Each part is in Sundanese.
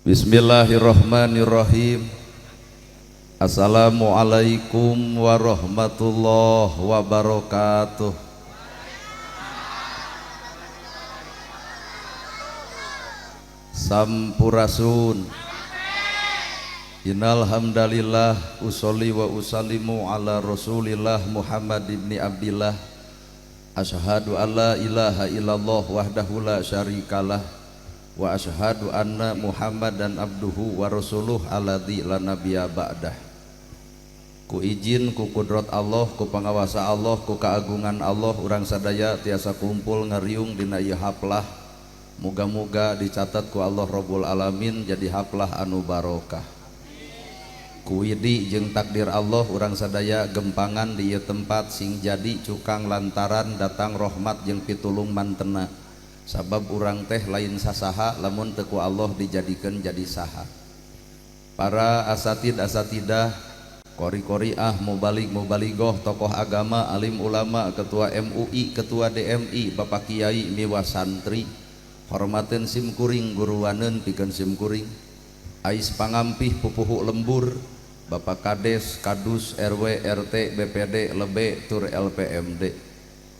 Bismillahirrahmanirrahim. Assalamualaikum warahmatullahi wabarakatuh. Sampurasun. Innal hamdalillah usolli wa usallimu ala Rasulillah Muhammad ibni Abdillah. Asyhadu alla ilaha illallah wahdahu la syarikalah wa asyhadu anna Muhammadan abduhu wa rasuluh alladzi la nabiyya ba'dah. Ku izin ku kudrat Allah, ku pangawasa Allah, ku keagungan Allah, urang sadaya tiasa kumpul ngariung dina ieu haplah. Muga-muga dicatat ku Allah Rabbul Alamin jadi haplah anu barokah. Ku widi jeung takdir Allah urang sadaya gempangan di ieu tempat sing jadi cukang lantaran datang rahmat jeung pitulung mantena. Sabab urang teh lain sasaha lamun teu ku Allah dijadikeun jadi saha. Para asatid asatidah, kori-koriah, mubalig mubaligoh, tokoh agama, alim ulama, ketua MUI, ketua DMI, bapak kiai miwa santri, hormateun sim kuring guruaneun pikeun sim kuring. Ais pangampih pupuhu lembur, bapak kades, kadus, RW, RT, BPD, lebe, tur LPMD.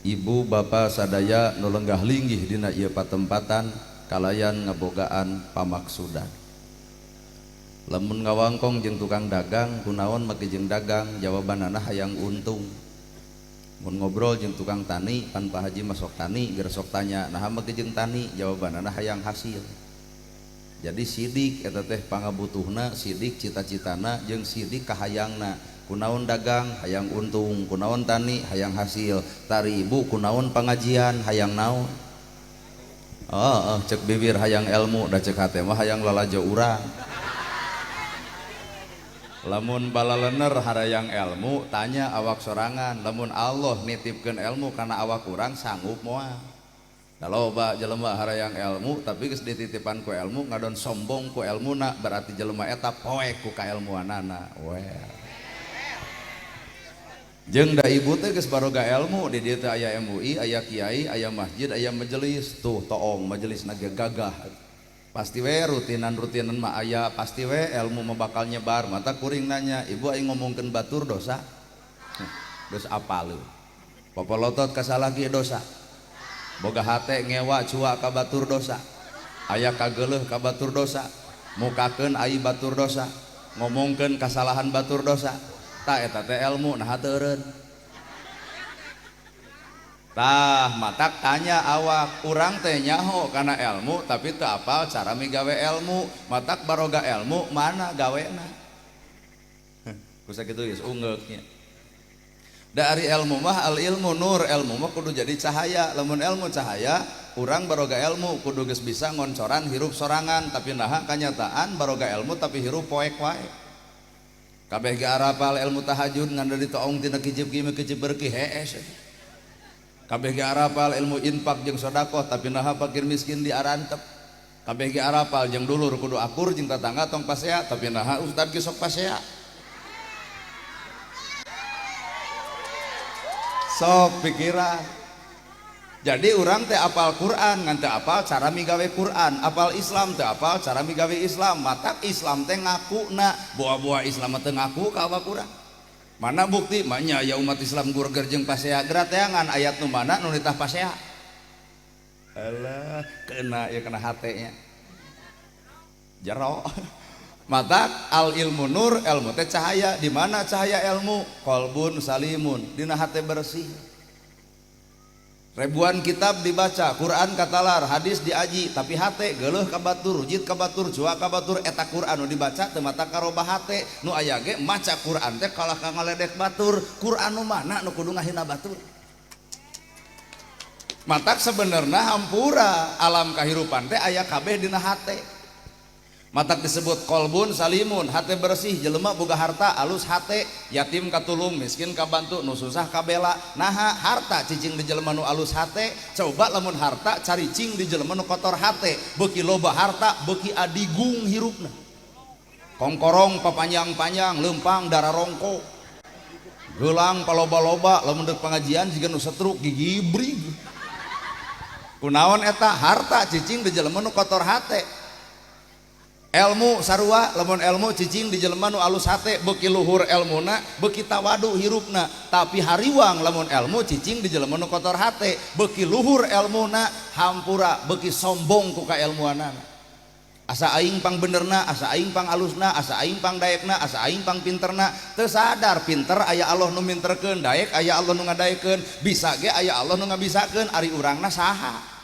Ibu bapak sadaya nu lenggah linggih dina ieu patempatan kalayan ngabogaan pamaksudan. Lamun ngawangkong jeung tukang dagang kunaon make jeung dagang jawabanana hayang untung. Mun ngobrol jeung tukang tani pan Pak Haji masok tani geus sok tanya naha make jeung tani jawabanana hayang hasil. Jadi sidik eta teh pangabutuhna, sidik cita-citana jeung sidik kahayangna. Kunaon dagang hayang untung, kunaon tani hayang hasil, tari ibu kunaon pangajian hayang naon. Oh, cek bibir hayang ilmu, da cek hate mah hayang lalajo urang. Lamun balalener harayang ilmu tanya awak sorangan, lamun Allah nitipkeun ilmu kana awak urang sanggup moal. Da loba jelema harayang ilmu tapi geus dititipan ku ilmu ngadon sombong ku ilmuna, berarti jelema eta poek ku kailmuanana. Well. Jeung da ibu teh geus baroga ilmu di dieu teh aya MUI, aya kiai, aya masjid, aya majelis. Tuh toong majelisna ge gagah. Pasti we rutinan-rutinan mah aya, pasti we ilmu mah bakal nyebar. Mata kuring nanya, ibu aing ngomongkeun batur dosa? Dosa apa lu? Popolotot ka salaki dosa. Boga hate ngewa cua ka batur dosa. Aya kageuleuh ka batur dosa. Mukakeun ai batur dosa. Ngomongkeun kasalahan batur dosa. Tah eta teh ilmu naha teu eureun. Tah matak tanya awak urang teh nyaho kana ilmu tapi teu apal cara migawe ilmu. Matak baroga ilmu mana gawena. Ku sakitu geus ungeuknya. Da ari ilmu mah al ilmu nur, ilmu mah kudu jadi cahaya. Lamun ilmu cahaya, urang baroga ilmu kudu geus bisa ngoncoran hirup sorangan, tapi naha kanyataan baroga ilmu tapi hirup poek wae. Kabeh ge arapal ilmu tahajud ngan da ditoong tina kijib kimi kijib berki hees. Kabeh ge arapal ilmu infak jeung sedekah tapi naha fakir miskin diarantep. Kabeh ge arapal jeung dulur kudu akur jeung tatangga tong pasea tapi naha ustad ge sok pasea. Sok pikiran. Jadi urang teh apal Quran ngan teu apal cara migawe Quran, apal Islam teu apal cara migawe Islam. Matak Islam teh ngakuna, boa-boa Islam teh ngaku ka awak urang. Mana bukti? Manya ya umat Islam gurger jeung pasea gerateangan ayat nu mana nu nitah pasea. Alah, kena ya kena hate-nya. Jero. Matak al ilmu nur, ilmu teh cahaya. Di mana cahaya ilmu? Qalbun salimun, dina hate bersih. Ribuan kitab dibaca, Quran katalar, hadis diaji, tapi hate geuleuh ka batur, rujit ka batur, cua ka batur, eta Quran nu dibaca teu mata karobah hate. Nu aya ge maca Quran teh kalah ka ngaledek batur. Quran nu mana nu kudu ngahina batur? Matak sebenarnya hampura alam kahirupan teh aya kabeh dina hate. Matak disebut kolbun salimun, hate bersih, jelema boga harta alus hate, yatim katulung, miskin kabantu, nu susah kabela. Naha harta cicing di jelema nu alus hate, coba lamun harta caricing di jelema nu kotor hate, beuki loba harta beuki adigung hirupna. Kongkorong papanjang-panjang, leumpang darah rongko. Gelang paloba-loba, lamun deuk pangajian jiga nu setruk gigibrig. Kunaon eta harta cicing di jelema nu kotor hate. Ilmu sarua, lamun ilmu cicing di jelema nu alus hate, beuki luhur elmuna beuki tawadu hirupna. Tapi hariwang lamun ilmu cicing di jelema nu kotor hate, beuki luhur elmuna hampura beuki sombong ku kailmuanana. Asa aing pang benerna, asa aing pang alusna, asa aing pang daekna, asa aing pang pinterna. Teu sadar pinter aya Allah nu minterkeun, daek aya Allah nu ngadaekeun, bisa ge aya Allah nu ngabisakeun, ari urangna saha?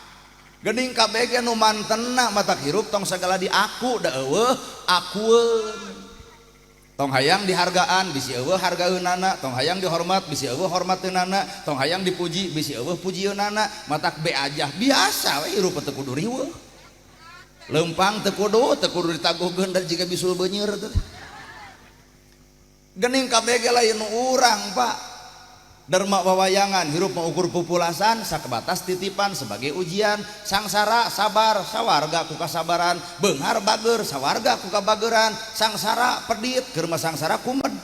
Gening kabeh nu mantenna matak hirup tong sagala diaku da eueuh akueun. Tong hayang dihargaan bisi eueuh hargaeunana, tong hayang dihormat bisi eueuh hormateunana, tong hayang dipuji bisi eueuh pujieunana. Matak be aja biasa we hirup teu kudu riweuh. Lempang teu kudu ditagogeun da jiga bisul beuneur teh. Gening kabeh ge lain nu urang, Pak. Derma wawayangan hirup mengukur populasan sakebatas titipan sebagai ujian. Sangsara sabar sawarga ku kasabaran, beunghar bager sawarga ku kabageran, sangsara pedit keur mah sangsara kumed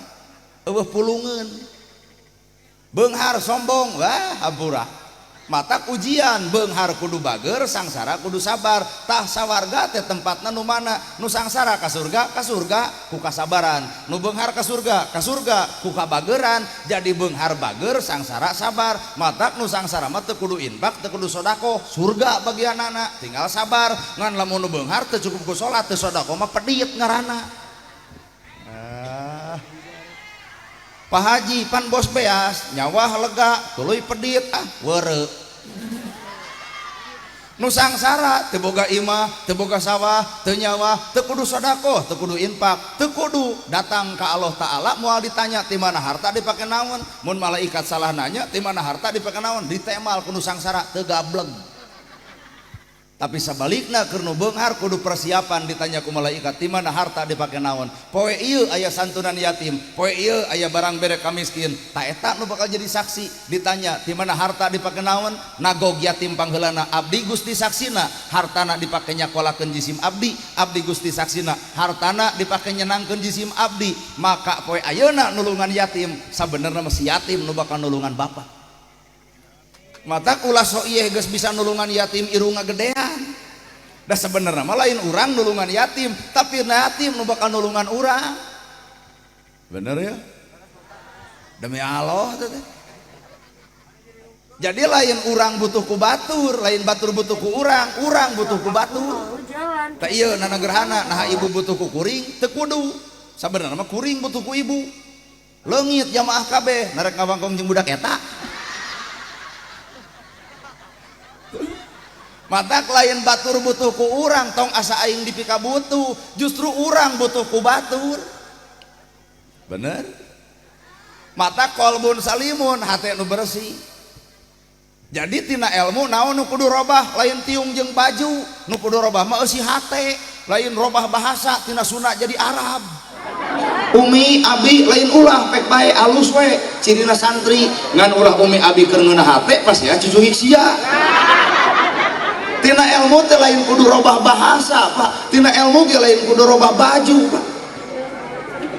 eueuh pulungeun, beunghar sombong wah hampura. Matak ujian beunghar kudu bager, sangsara kudu sabar. Tah sawarga teh tempatna nu mana? Nu sangsara ka surga, ka surga ku kasabaran, nu beunghar ka surga, ka surga ku kabageran. Jadi beunghar bager, sangsara sabar. Matak nu sangsara mah teu kudu infak, teu kudu sedekah, surga bagianana tinggal sabar. Ngan lamun nu beunghar teu cukup ku salat teu sedekah mah pedit ngaranna. Pak Haji pan bos beas nyawah lega tuluy pedit ah weureu. Nu sangsara teu boga imah, teu boga sawah, teu nyawah, teu kudu sedekah, teu kudu infak, teu kudu datang ka Allah Ta'ala moal ditanya ti mana harta dipake naon. Mun malaikat salah nanya ti mana harta dipake naon, ditemal ku nu sangsara teu gableg. Tapi sabalikna keur nu beunghar kudu persiapan ditanya ku malaikat ti mana harta dipake naon. Poe ieu aya santunan yatim, poe ieu aya barang bere ka miskin. Ta eta nu bakal jadi saksi ditanya ti mana harta dipake naon, nagog yatim pangheulana abdi Gusti saksina, hartana dipake nyakolakeun jisim abdi, abdi Gusti saksina, hartana dipake nyenangkeun jisim abdi. Maka poe ayeuna nulungan yatim, sabenerna mah si yatim nu bakal nulungan bapak. Mata ulah sok ieu geus bisa nulungan yatim irungna gedean. Da sebenarnya mah lain urang nulungan yatim, tapi yatim nu bakal nulungan urang. Bener ya? Demi Allah teh. Jadi lain urang butuh ku batur, lain batur butuh ku urang, urang butuh ku batur. Tah ieu nana gerhana, nah ibu butuh ku kuring, teu kudu. Sabenerna mah kuring butuh ku ibu. Leungit jamaah kabeh narek ngawangkong jeung budak eta. Matak lain batur butuh ku urang, tong asa aing dipika butuh, justru urang butuh ku batur. Bener? Mata kolbun salimun, hate nu bersih. Jadi tina ilmu naon nu kudu robah, lain tiung jeung baju, nu kudu robah mah eusi hate, lain robah bahasa tina Sunda jadi Arab. Umi abi lain ulah pek bae alus we, cirina santri, ngan ulah umi abi keur ngeunah hate pas ya cucu sia. Tina ilmu teh lain kudu robah bahasa, Pak. Tina ilmu ge lain kudu robah baju, Pak.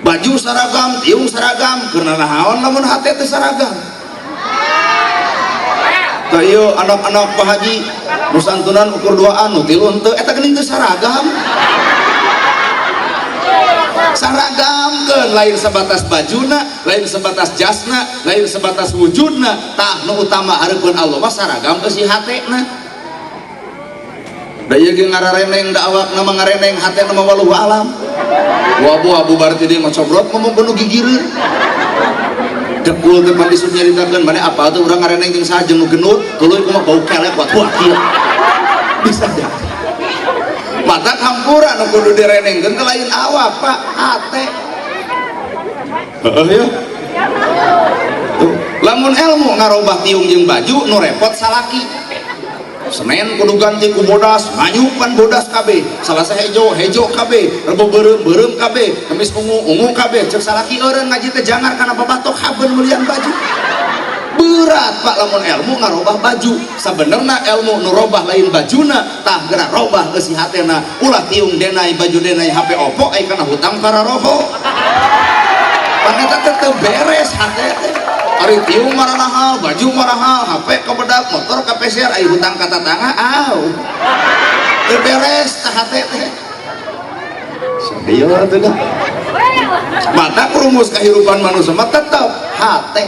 Baju seragam, tiung seragam, keur naon lamun hate teh seragam. Tah ieu anak-anak Pak Haji nu santunan ukur duaan nu tilu henteu eta geuning teu seragam. Saragamkeun lain sebatas bajuna, lain sebatas jasna, lain sebatas wujudna. Tah nu utama hareupeun Allah mah saragam eusi hatena. Da ieu ge ngarareneng da awakna mah ngareneng hatena mah waluhu alam. Wabu-abu berarti dia ngocobrot ngomong kudu gigireun. Depul teh pan disuruh nyaritakeun maneh apal teh urang ngareneng jeung saha jeung nu gendut tuluy kumaha bau kelek kuat wah kieu. Bisa jadi. Mata hampura nu kudu direnengkeun teh lain awak, Pak, hate. Heeh ya. Tuh, lamun ilmu ngarobah tiung jeung baju nu repot salaki. Senin kudu ganti ku bodas, nganyupan bodas kabeh, Salasa hejo, hejo kabeh, Rebo beureum, beureum kabeh, Kamis ungu, ungu kabeh. Cek salaki eureun ngaji teh jangar kana babatok habeun meulian baju. Berat Pak lamun ilmu ngarobah baju. Sabenerna ilmu nu robah lain bajuna, tah geura robah eusi hatena. Ulah tiung denai baju denai HP Oppo ai kana hutang para roho. Paneta teh teu beres hate teh. Ari tiung marahal, baju marahal, HP kebedak, motor kapeser, ai hutang ka tatangga, aw. Teu beres tah hate teh. Iya atuh dah. Mata rumus kehidupan manusia mah tetep hate.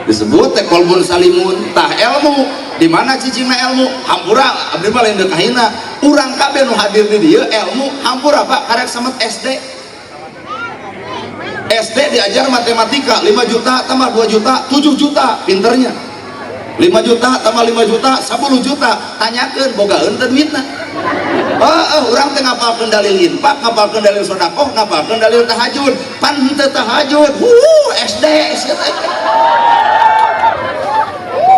Disebut teh kolbun salimun, tah ilmu. Di mana cicingna ilmu? Hampura abdi mah lain deuk kahina. Urang kabeh nu hadir di dieu ilmu hampura Pak karek samet SD. SD diajar matematika 5 juta tambah 2 juta 7 juta pinternya. 5 juta tambah 5 juta 10 juta, tanyakeun bogaeun teu duitna. Heeh, urang teh ngapalkeun dalil infak, ngapalkeun dalil sedekah, ngapalkeun dalil tahajud. Pan henteu tahajud. SD sia teh.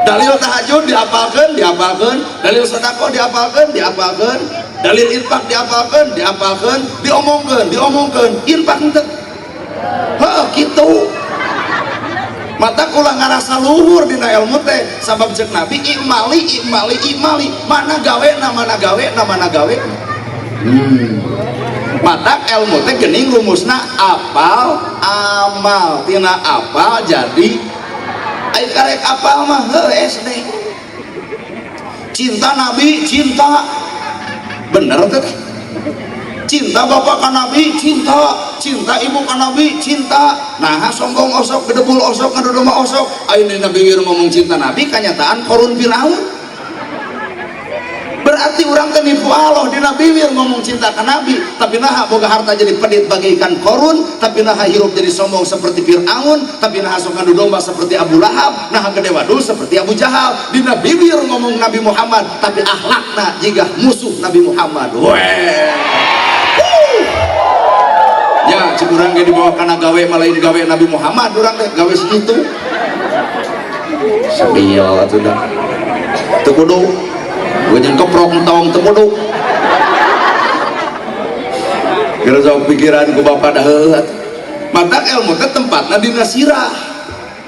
Dalil tahajud diapalkeun, diapalkeun, dalil sedekah diapalkeun, diapalkeun, dalil infak diapalkeun, diapalkeun, diomongkeun, diomongkeun, infak henteu. Heeh, kitu. Mata ulah ngarasa luhur dina ilmu teh, sabab cek Nabi imali imali imali, mana gawena mana gawena mana gawena. Mata ilmu teh geuning rumusna apal amal, tina apal jadi ai karek apal mah heuh SD. Cinta Nabi cinta, bener teh. Cinta bapak ka Nabi cinta, cinta ibu ka Nabi cinta. Nah sombong osok, gedebul osok, ngadu osok. Ayo dina bibir ngomong cinta Nabi, kenyataan korun Firaun. Berarti urang teh nipu Allah dina bibir ngomong cinta ka Nabi, tapi naha boga harta jadi pedit bagaikan korun, tapi naha hirup jadi sombong seperti Firaun, tapi naha sok ngadu domba seperti Abu Lahab, naha gede wadul seperti Abu Jahal. Dina bibir ngomong Nabi Muhammad, tapi akhlakna jiga musuh Nabi Muhammad. Weh. Ya, cek urang ge dibawa kana gawe malain gawe Nabi Muhammad urang teh gawe segitu. Sedih atuh dah. Teu kudu jeung keprok entong teu kudu. Geus sok pikiran ku bapak dah heueuh atuh. Matak ilmu teh tempatna dina sirah.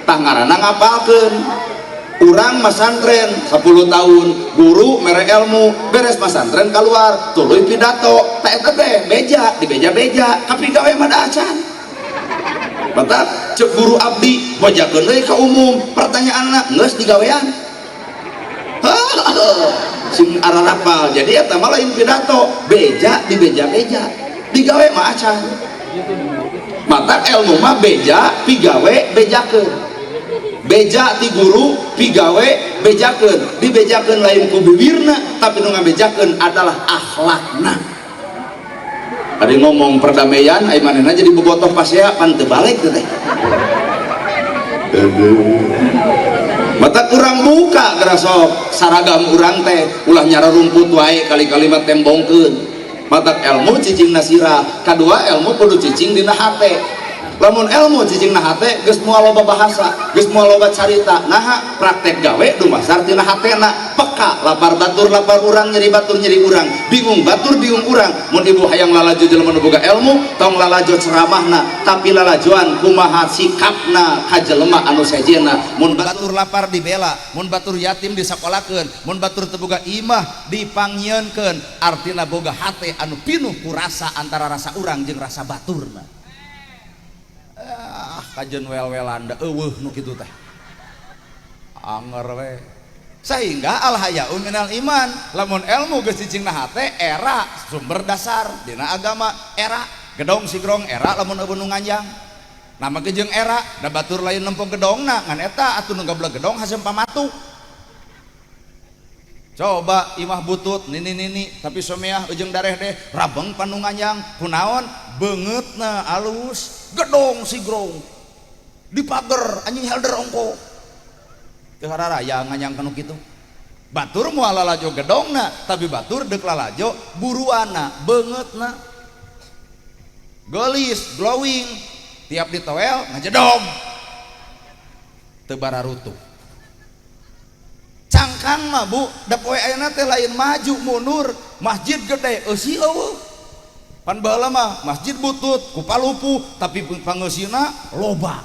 Tah ngaranna ngapalkeun. Urang masantren 10 tahun, guru mere ilmu, beres masantren keluar, tuluy pidato, tah eta teh beja, dibeja-beja, tapi gawe mah da acan. Matak cek guru abdi bojakeun deui ka umum, pertanyaanna geus digawean. Sing ararapal. Jadi eta mah lain pidato, beja dibeja-beja, digawe mah acan. Matak ilmu mah beja, pigawe, bejakeun. Beja ti guru, pigawe, bejakeun. Dibejakeun lain ku bibirna, tapi nu ngabejakeun adalah akhlakna. Ada ngomong perdamaian, ai manehna jadi bobotoh pasea pan teu balik teh. Aduh. Mata kurang buka geura sok saragam urang teh ulah nyara rumput wae kali-kali mah tembongkeun. Matak ilmu cicing na sirah, kadua ilmu kudu cicing dina hate. Lamun ilmu cicing na hate geus moal loba bahasa, geus moal loba carita. Naha praktek gawe dumasar tina hatena, peka lapar batur lapar urang, nyeri batur nyeri urang, bingung batur bingung urang. Mun ibu hayang lalajo jelema nu boga ilmu, tong lalajo ceramahna, tapi lalajoan kumaha sikapna ka jelema anu sejenna. Mun batur lapar dibela, mun batur yatim disakolakeun, mun batur teu boga imah dipangnyieunkeun, artina boga hate anu pinuh ku rasa antara rasa urang jeung rasa baturna. Ah, kajen wel-welan da eueuh nu kitu teh. Anger we. Sehingga al haya'u minal iman, lamun ilmu geus cicing na hate era sumber dasar dina agama, era gedong sigrong era lamun eueuh nu nganjang. Nama ge jeung era da batur lain nempo gedongna ngan eta atuh nu gablek gedong hasem pamatu. Coba imah butut nini-nini tapi someah ujung dareh deh rabeng panu nganjang kunaon beungeutna alus gedong sigrong dipager anjing helder ongko teu hararaya nganjang kanu kitu. Batur moal lalajo gedongna tapi batur deuk lalajo buruana beungeutna geulis glowing tiap ditoel ngajedog teu bararutuh. Cangkang mah bu da poe ayeuna teh lain maju mundur, masjid gede eusi eueuh. Pan baheula mah masjid butut ku palupuh tapi pangeusina loba.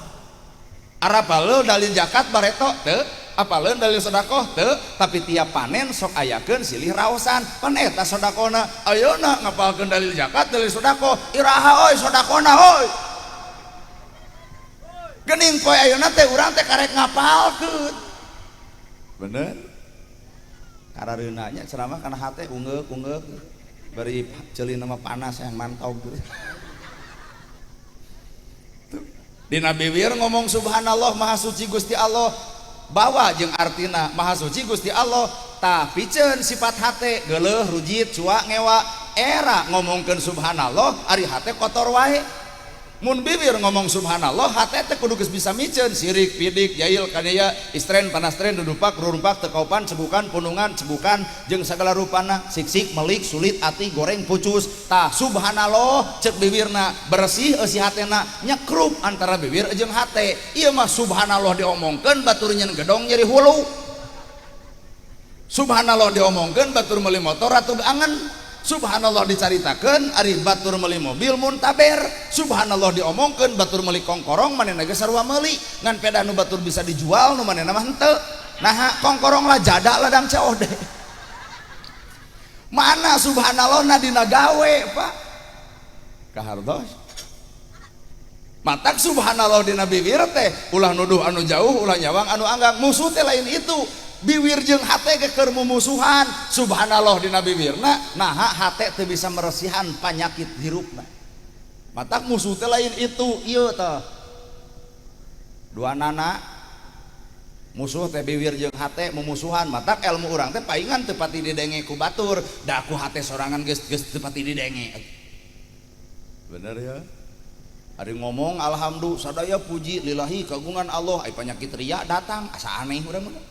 Arapaleun dalil zakat bareto teu, apaleun dalil sedekah teu, tapi tiap panen sok ayakeun silih raosan. Pan eta sedekahna. Ayeuna ngapalkeun dalil zakat, dalil sedekah, iraha euy sedekahna euy. Geuning poe ayeuna teh urang teh karek ngapalkeun. Bener? Karareunanya ceramah kana hate ungeuk-ungeuk. Bari ceuli nama panas yang mantau gitu. Dina bibir ngomong subhanallah maha suci Gusti Allah, bawa jeung artina maha suci Gusti Allah, tah piceun sifat hate geuleuh rujit cuak ngewa. Era ngomongkeun subhanallah ari hate kotor wae. Mun bibir ngomong subhanallah hate teh kudu geus bisa miceun sirik pidik jail kaniaya istren panastren dudupak rurumpak tekaupan cebukan punungan cebukan jeung sagala rupana siksik melik sulit ati goreng pucus. Tah subhanallah cek bibirna bersih eusi hatena, nyekrup antara bibir jeung hate. Ieu mah subhanallah diomongkeun batur nyen gedong nyeri hulu, subhanallah diomongkeun batur meuli motor atuh angen, subhanallah dicaritakeun ari batur meuli mobil muntaber, subhanallah diomongkeun batur meuli kongkorong manehna geus sarua meuli ngan peda nu batur bisa dijual nu manehna mah henteu. Nah kongkorong lah jada ladang COD. Mana subhanallah na dina gawe Pak kahartos. Matak subhanallah dina bibir teh ulah nuduh anu jauh, ulah nyawang anu anggang. Musuh teh lain itu, bibir jeung hate ge keur mumusuhan. Subhanallah dina bibirna naha hate teu bisa meresihan panyakit hirupna. Matak musuh teh lain itu ieu teh dua nana musuh teh bibir jeung hate mumusuhan. Matak ilmu urang teh paingan teu pati didenge ku batur, da ku hate sorangan geus geus teu pati didenge. Bener ya? Ari ngomong alhamdulillah sadaya puji lillahi kagungan Allah, ai panyakit ria datang asa aneh urang mah.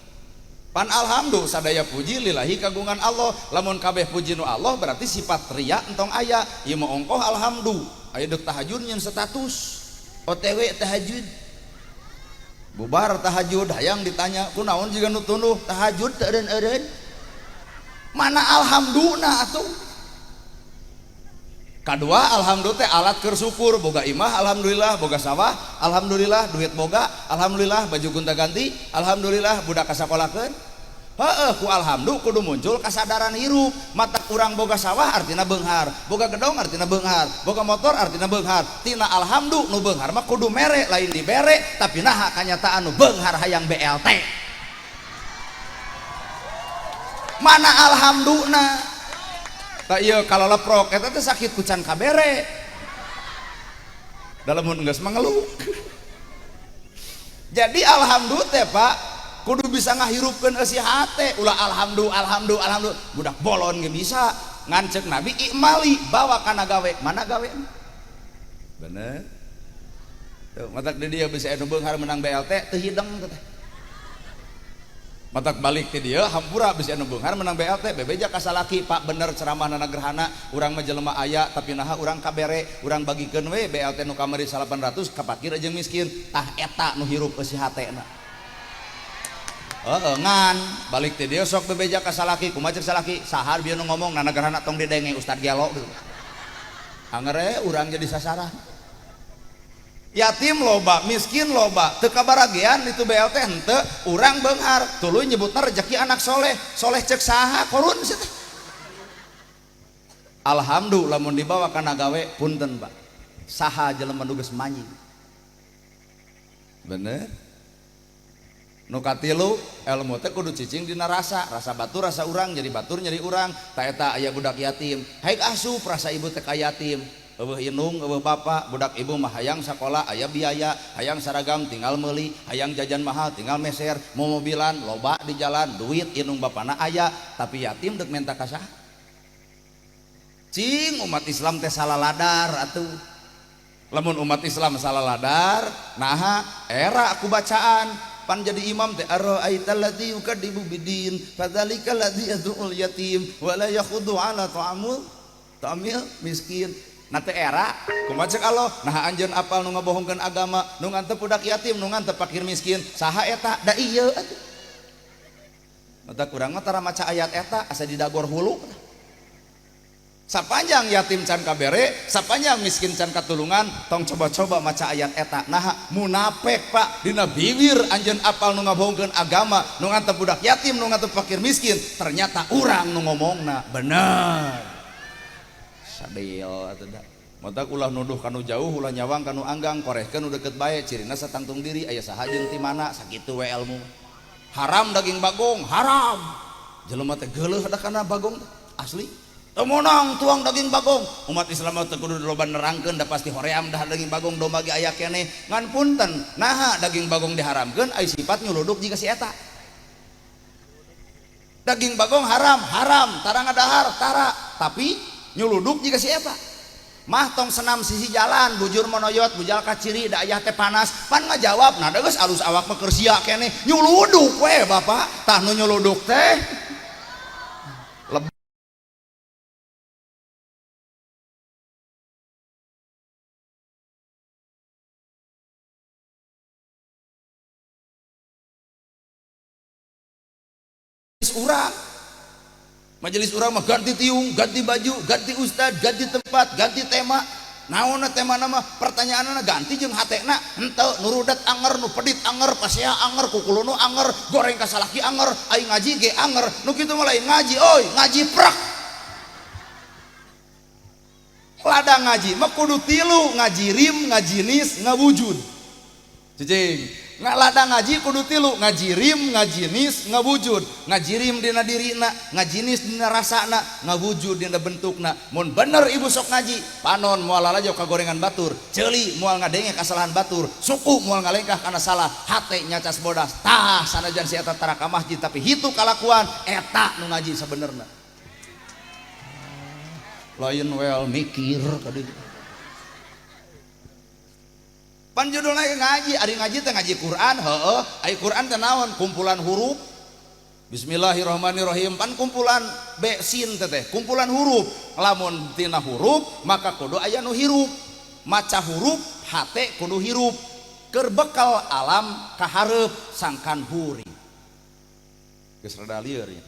Pan alhamdulillah sadaya puji lillahi kagungan Allah, lamun kabeh puji nu Allah berarti sifat ria entong aya. Ieu mah ongkoh alhamdulillah aya deuk tahajud nyeun status OTW tahajud, bubar tahajud hayang ditanya kunaon jiga nu tunduh tahajud teu eureun-eureun. Mana alhamdulillah atuh? Kadua alhamdulillah teh alat keur syukur, boga imah alhamdulillah, boga sawah alhamdulillah, duit boga alhamdulillah, baju gonta-ganti alhamdulillah, budak kasakolakeun. Heeh, ku alhamdulillah kudu muncul kasadaran hirup. Mata kurang boga sawah artina beunghar, boga gedong artina beunghar, boga motor artina beunghar. Tina alhamdulillah nu beunghar mah kudu mere lain dibere, tapi naha kanyataan nu beunghar hayang BLT. Mana alhamdulillah? Tak iya kalau leprok eta teh sakit ku can kabere. Dalam mun geus mengeluh. Jadi alhamdulillah teh Pak kudu bisa ngahirupkeun eusi hate, ulah alhamdulillah alhamdulillah alhamdulillah budak bolon ge bisa. Ngan ceuk Nabi ikmali bawa kana gawe, mana gawe? Bener. Tuh matak di dieu bisa anu beunghar menang BLT teu hideng teh. Matak balik ti dieu hampura bisa anu beunghar menang BLT bebeja ka salaki Pak bener ceramah nana gerhana urang mah jelema aya tapi naha urang kabere urang bagikeun we BLT nu kamari 800 ka fakir jeung miskin. Tah eta nu hirup eusi hatena. Heeh ngan balik ti dieu sok bebeja ka salaki kumaha ceuk salaki sahar bieu nu ngomong nana gerhana tong didenge ustad gelo gitu. Angere urang jadi sasaran. Yatim loba, miskin loba, teu kabaragean itu BLT henteu, urang beunghar, tuluy nyebutna rezeki anak soleh, soleh ceuk saha korun sia teh. Alhamdulillah lamun dibawa kana gawe punten Pak. Saha jelema nu geus manjing. Bener? Nu katilu ilmu teh kudu cicing dina rasa, rasa batur rasa urang jadi batur nyeri urang, ta eta aya budak yatim, haik asup rasa ibu teh ka yatim. Eueuh indung, eueuh bapa, budak ibu mah hayang sakola aya biaya, hayang saragam tinggal meuli, hayang jajan mahal tinggal meser, momobilan loba di jalan, duit indung bapana aya, tapi yatim deuk menta ka saha? Cing umat Islam teh salah ladar atuh. Lamun umat Islam salah ladar, naha era aku bacaan pan jadi imam teh ara'aital ladzi yukadzibu bidin fadzalikal ladzi yad'ul yatim wa la yakhuddu ala ta'amul ta'amil miskin. Nah teh era kumaha ceuk Allah naha anjeun apal nu ngabohongkeun agama nu ngantep budak yatim nu ngantep fakir miskin saha eta da ieu atuh. Mata kurang mah tara maca ayat eta asa didagor hulu. Sapanjang yatim can kabere, sapanjang miskin can katulungan, tong coba-coba maca ayat eta. Naha munafik Pak dina bibir anjeun apal nu ngabohongkeun agama nu ngantep budak yatim nu ngantep fakir miskin, ternyata urang nu ngomongna bener. Sadil atuh da. Matak ulah nuduh kanu jauh, ulah nyawang kanu anggang, korehkeun nu deket bae, cirina satangtung diri aya saha jeung ti mana, sakitu we ilmu. Haram daging bagong, haram. Jelema teh geuleuh da kana bagong asli. Teu meunang tuang daging bagong. Umat Islam mah teu kudu loba nerangkeun da pasti hoream dah daging bagong domba ge aya keneh. Ngan punten, naha daging bagong diharamkeun ai sifat nyuluduk jiga si eta. Daging bagong haram, haram, tara ngadahar, tara, tapi nyuluduk jiga si eta. Mah tong senam sisi jalan, bujur monoyot, bujal kaciri, da ayah teh panas, pan ngajawab, nah geus alus awak mah keur sia keneh, nyuluduk we bapak, tah nu nyuluduk teh. Urang majelis urang mah ganti tiung, ganti baju, ganti ustad, ganti tempat, ganti tema. Naonna tema nama pertanyaanna ganti jeung hatena henteu nu rudet anger, nu pedit anger, pasea anger, kukulunu anger, goreng ka salaki anger, ai ngaji ge anger, nu kitu mah lain ngaji oi, ngaji prak. Lada ngaji mah kudu tilu, ngaji rim, ngaji nis, ngawujud. Cicing. Lada ngaji kudu tilu, ngaji rim, ngaji nis, ngawujud. Ngaji rim dina dirina, ngaji nis dina rasana, ngawujud dina bentukna. Mun bener ibu sok ngaji, panon moal lalajo ka gorengan batur, ceuli moal ngadenge kasalahan batur, suku moal ngalengkah kana salah, hate nyacas bodas. Tah sanajan si eta tara ka masjid tapi hitu kalakuan eta nu ngaji sabenerna. Lain well mikir kadieu. Pan judulna ngaji, ari ngaji teh ngaji Quran, heueuh, ari Quran teh naon? Kumpulan huruf. Bismillahirrahmanirrahim, pan kumpulan B sin teh teh, kumpulan huruf. Lamun tina huruf maka kudu aya nu hirup. Maca huruf hate kudu hirup. Keur bekal alam kahareup sangkan huri. Geus rada lieur nya.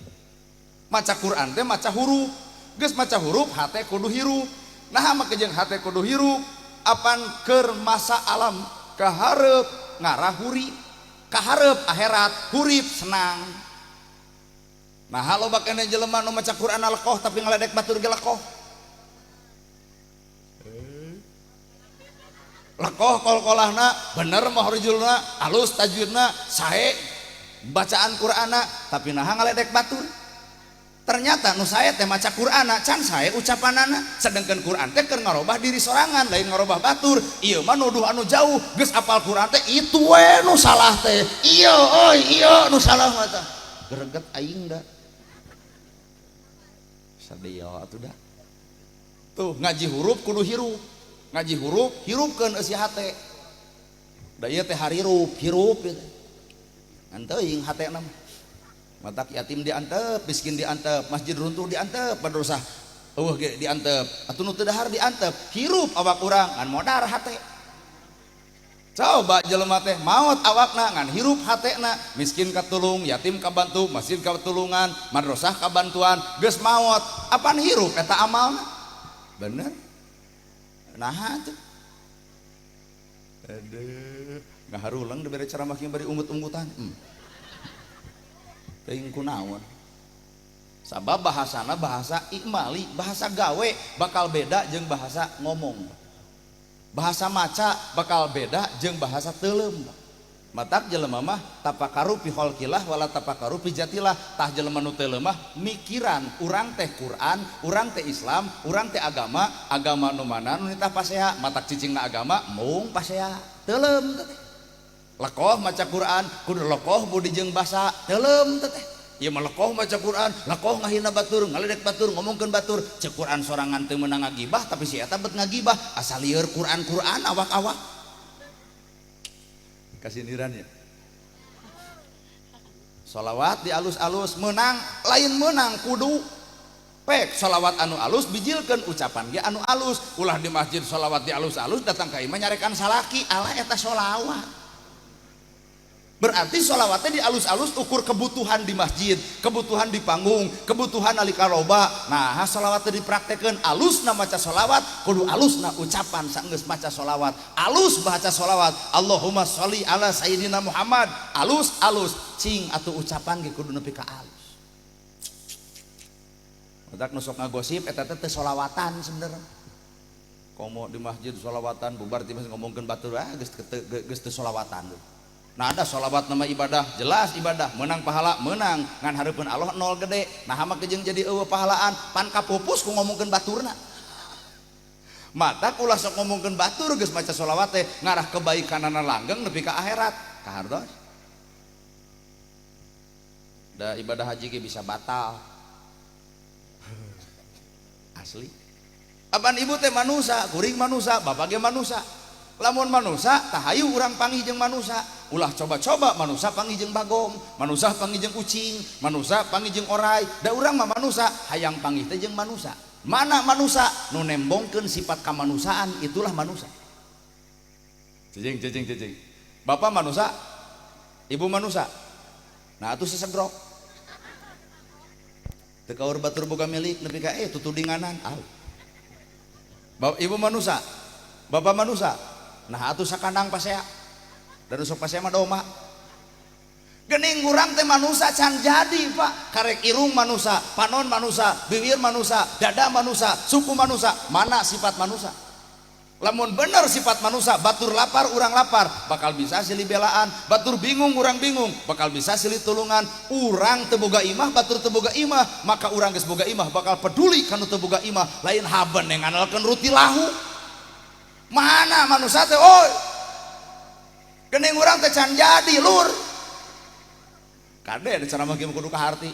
Maca Quran teh maca huruf. Geus maca huruf hate kudu hirup. Naha make jeung hate kudu hirup? Apan keur masa alam kahareup ngarah hurip, kahareup akhirat hurip senang. Nah loba keneh jelema nu maca Quran lekoh tapi ngaledek batur ge lekoh. Lekoh kol-kolahna bener mahrijulna alus tajwidna sae bacaan Qur'anna tapi naha ngaledek batur. Ternyata nu sae teh maca Qur'anna can sae ucapanana, sedangkan Qur'an teh keur ngarobah diri sorangan lain ngarobah batur. Ieu mah nuduh anu jauh, geus apal Qur'an teh itu we nu salah teh. Ieu euy ieu nu salah mah tah. Greget aing da. Sadio atuh da. Tuh ngaji huruf kudu hirup. Ngaji huruf hirupkeun eusi hate. Da ieu teh harirup, hirup ieu teh. Ngan teuing hatena mah. Matak yatim diantep, miskin diantep, masjid runtuh diantep, madrasah eueuh ge diantep, atuh nu teu dahar diantep, hirup awak urang ngan modar hate. Coba jelema teh maot awakna ngan hirup hatena, miskin katulung, yatim kabantu, masjid katulungan, madrasah kabantuan, geus maot, apan hirup eta amalna? Bener? Naha tuh? Aduh, ngaharulang dibere ceramah kieu bari ungut-ungutan. Teuing kunaon. Sabab bahasana bahasa ikmali, bahasa gawe bakal beda jeung bahasa ngomong. Bahasa maca bakal beda jeung bahasa teuleum. Matak jelema mah tapakaru fi khalqillah wala tapakaru fi jatilah. Tah jelema nu teuleum mah mikiran urang teh Quran, urang teh Islam, urang teh agama, agama nu mana nu nitah pasea, matak cicingna agama mung pasea teuleum teh. Lekoh maca Quran, kudu lekoh budi jeung basa, teuleum teh. Ieu mah lekoh maca Quran, lekoh ngahina batur, ngaledek batur, ngomongkeun batur. Ceuk Quran sorangan teu meunang ngagibah, tapi si eta bet ngagibah, asa lieur Quran-Quran awak-awak. Kasindiran ya. Sholawat di alus-alus menang, lain menang kudu pek sholawat anu alus bijilkeun ucapan ge anu alus. Ulah di masjid sholawat di alus-alus datang ka imah nyarekan salaki, ala eta sholawat. Berarti sholawatnya di alus-alus ukur kebutuhan di masjid, kebutuhan di panggung, kebutuhan nalika loba. Nah, sholawatnya dipraktekeun alusna maca sholawat, kudu alusna ucapan saenggeus maca sholawat. Alus baca sholawat, Allahumma sholli ala sayyidina Muhammad. Alus-alus cing atuh ucapan ge kudu nepi ka alus. Matak nu sok ngagosip eta teh teu sholawatan sebenarnya. Komo di masjid sholawatan bubar tiba ngomongkeun batur, ah geus teu sholawatan. Nah ada sholawat nama ibadah, jelas ibadah, menang pahala, menang ngan hareupeun Allah nol gede. Nah mah kejeng jadi eueuh pahalaan, pan kapupus ku ngomongkeun baturna. Mata ulah sok ngomongkeun batur geus maca sholawat teh ngarah kebaikanana langgeng nepi ka akhirat. Kahartos. Da ibadah haji ge bisa batal. Asli. Apan ibu teh manusa, kuring manusa, bapak ge manusa. Lamun manusa tahayu urang panggih jeung manusa, ulah coba-coba manusa panggih jeung bagong, manusa panggih jeung ucing, manusa panggih jeung orai. Da urang mah manusa, hayang panggih teh jeung manusa. Mana manusa nu nembongkeun sifat kamanusiaan, itulah manusa. Cicing cicing cicing. Bapak manusa, ibu manusa. Nah atuh sesegrok. Teu kaur batur boga milik nepi ka tutudinganan. Au. Bapak ibu manusa, bapak manusa. Nah atuh sakandang pasea. Dan usuk pasea mah doma. Gening urang teh manusa can jadi pak. Karek irung manusa, panon manusa, bibir manusa, dada manusa, suku manusa. Mana sifat manusa? Lamun bener sifat manusa, batur lapar urang lapar, bakal bisa silih belaan. Batur bingung urang bingung, bakal bisa silih tulungan. Urang teu boga imah, batur teu boga imah, maka urang geus boga imah bakal peduli kanu teu boga imah. Lain haben yang ngandalkeun ruti lahu. Mana manusia teh oi gening urang teh can jadi lur kade ada cara mah kudu kaharti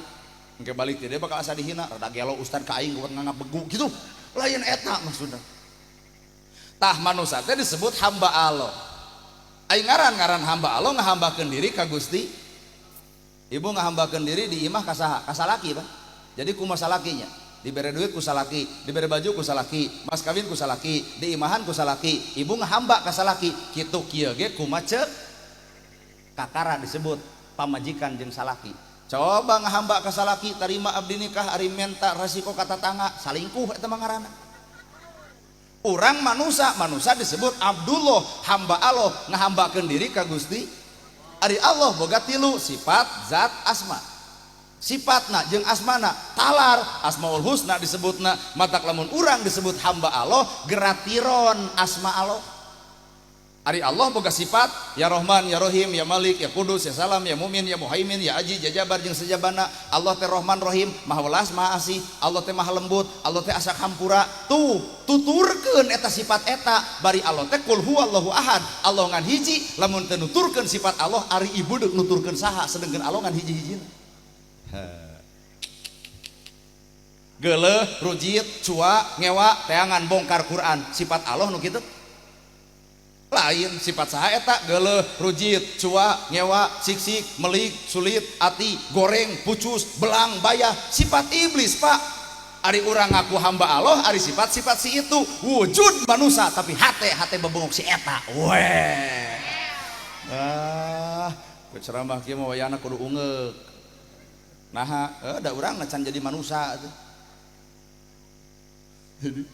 engke balik teh bakal asa dihina rada gelo ustad ka aing kuat ngangap begu gitu lain eta maksudna. Tah manusia teh disebut hamba Allah. Aing ngaran-ngaran hamba Allah ngahambakeun diri ka Gusti. Ibu ngahambakeun diri di imah ka saha? Ka salaki Pak. Jadi kumaha salakinya? Dibere duit ku salaki, dibere baju ku salaki, mas kawin ku salaki, diimahan ku salaki, ibu ngahamba ka salaki, kitu kieu ge kumaha ceuk kakara disebut pamajikan jeung salaki. Coba ngahamba ka salaki, tarima abdi nikah ari menta resiko ka tatangga, salingkuh eta mah ngaranna. Urang manusa, manusa disebut Abdullah, hamba Allah, ngahambakeun diri ka Gusti. Ari Allah boga tilu sifat, zat, asma. Sifatna jeung asmana talar asmaul husna disebutna. Matak lamun urang disebut hamba Allah geratiron asma Allah. Ari Allah boga sifat ya Rahman ya Rahim ya Malik ya Kudus ya Salam ya Mumin ya Muhaimin ya Aji ya Jabar jeung sejabana. Allah teh Rahman Rahim maha welas maha asih, Allah teh maha lembut, Allah teh asak hampura. Tuh tuturkeun eta sifat eta bari Allah teh kul huwallahu ahad, Allah ngan hiji. Lamun teu nuturkeun sifat Allah ari ibu deuk nuturkeun saha sedengkeun Allah ngan hiji-hijina. Geuleuh, rujit, cua, ngewa, teangan bongkar Quran sifat Allah nu kitu. Lain sifat saha eta geuleuh, rujit, cua, ngewa, siksik, melik, sulit, ati, goreng, pucus, belang, bayah, sifat iblis Pak. Ari urang ngaku hamba Allah, ari sifat-sifat si itu wujud manusia tapi hate bebengok si eta. Weh. Ah, ceramah kieu mah wayahna kudu ungeuk. Nah, da urang can jadi manusia atuh. Jadi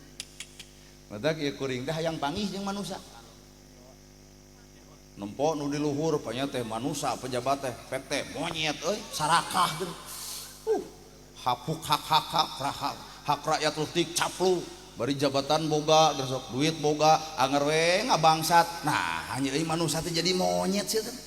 matak ieu kuring teh hayang panggih jeung manusia. Nempo nu di luhur panya teh manusia pejabat teh PT monyet euy sarakah geuning. Hapuk hak hak hak hak hak rakyat leutik caplu bari jabatan boga geus duit boga anger we ngabangsat. Nah, hanya euy manusia teh jadi monyet sih teh.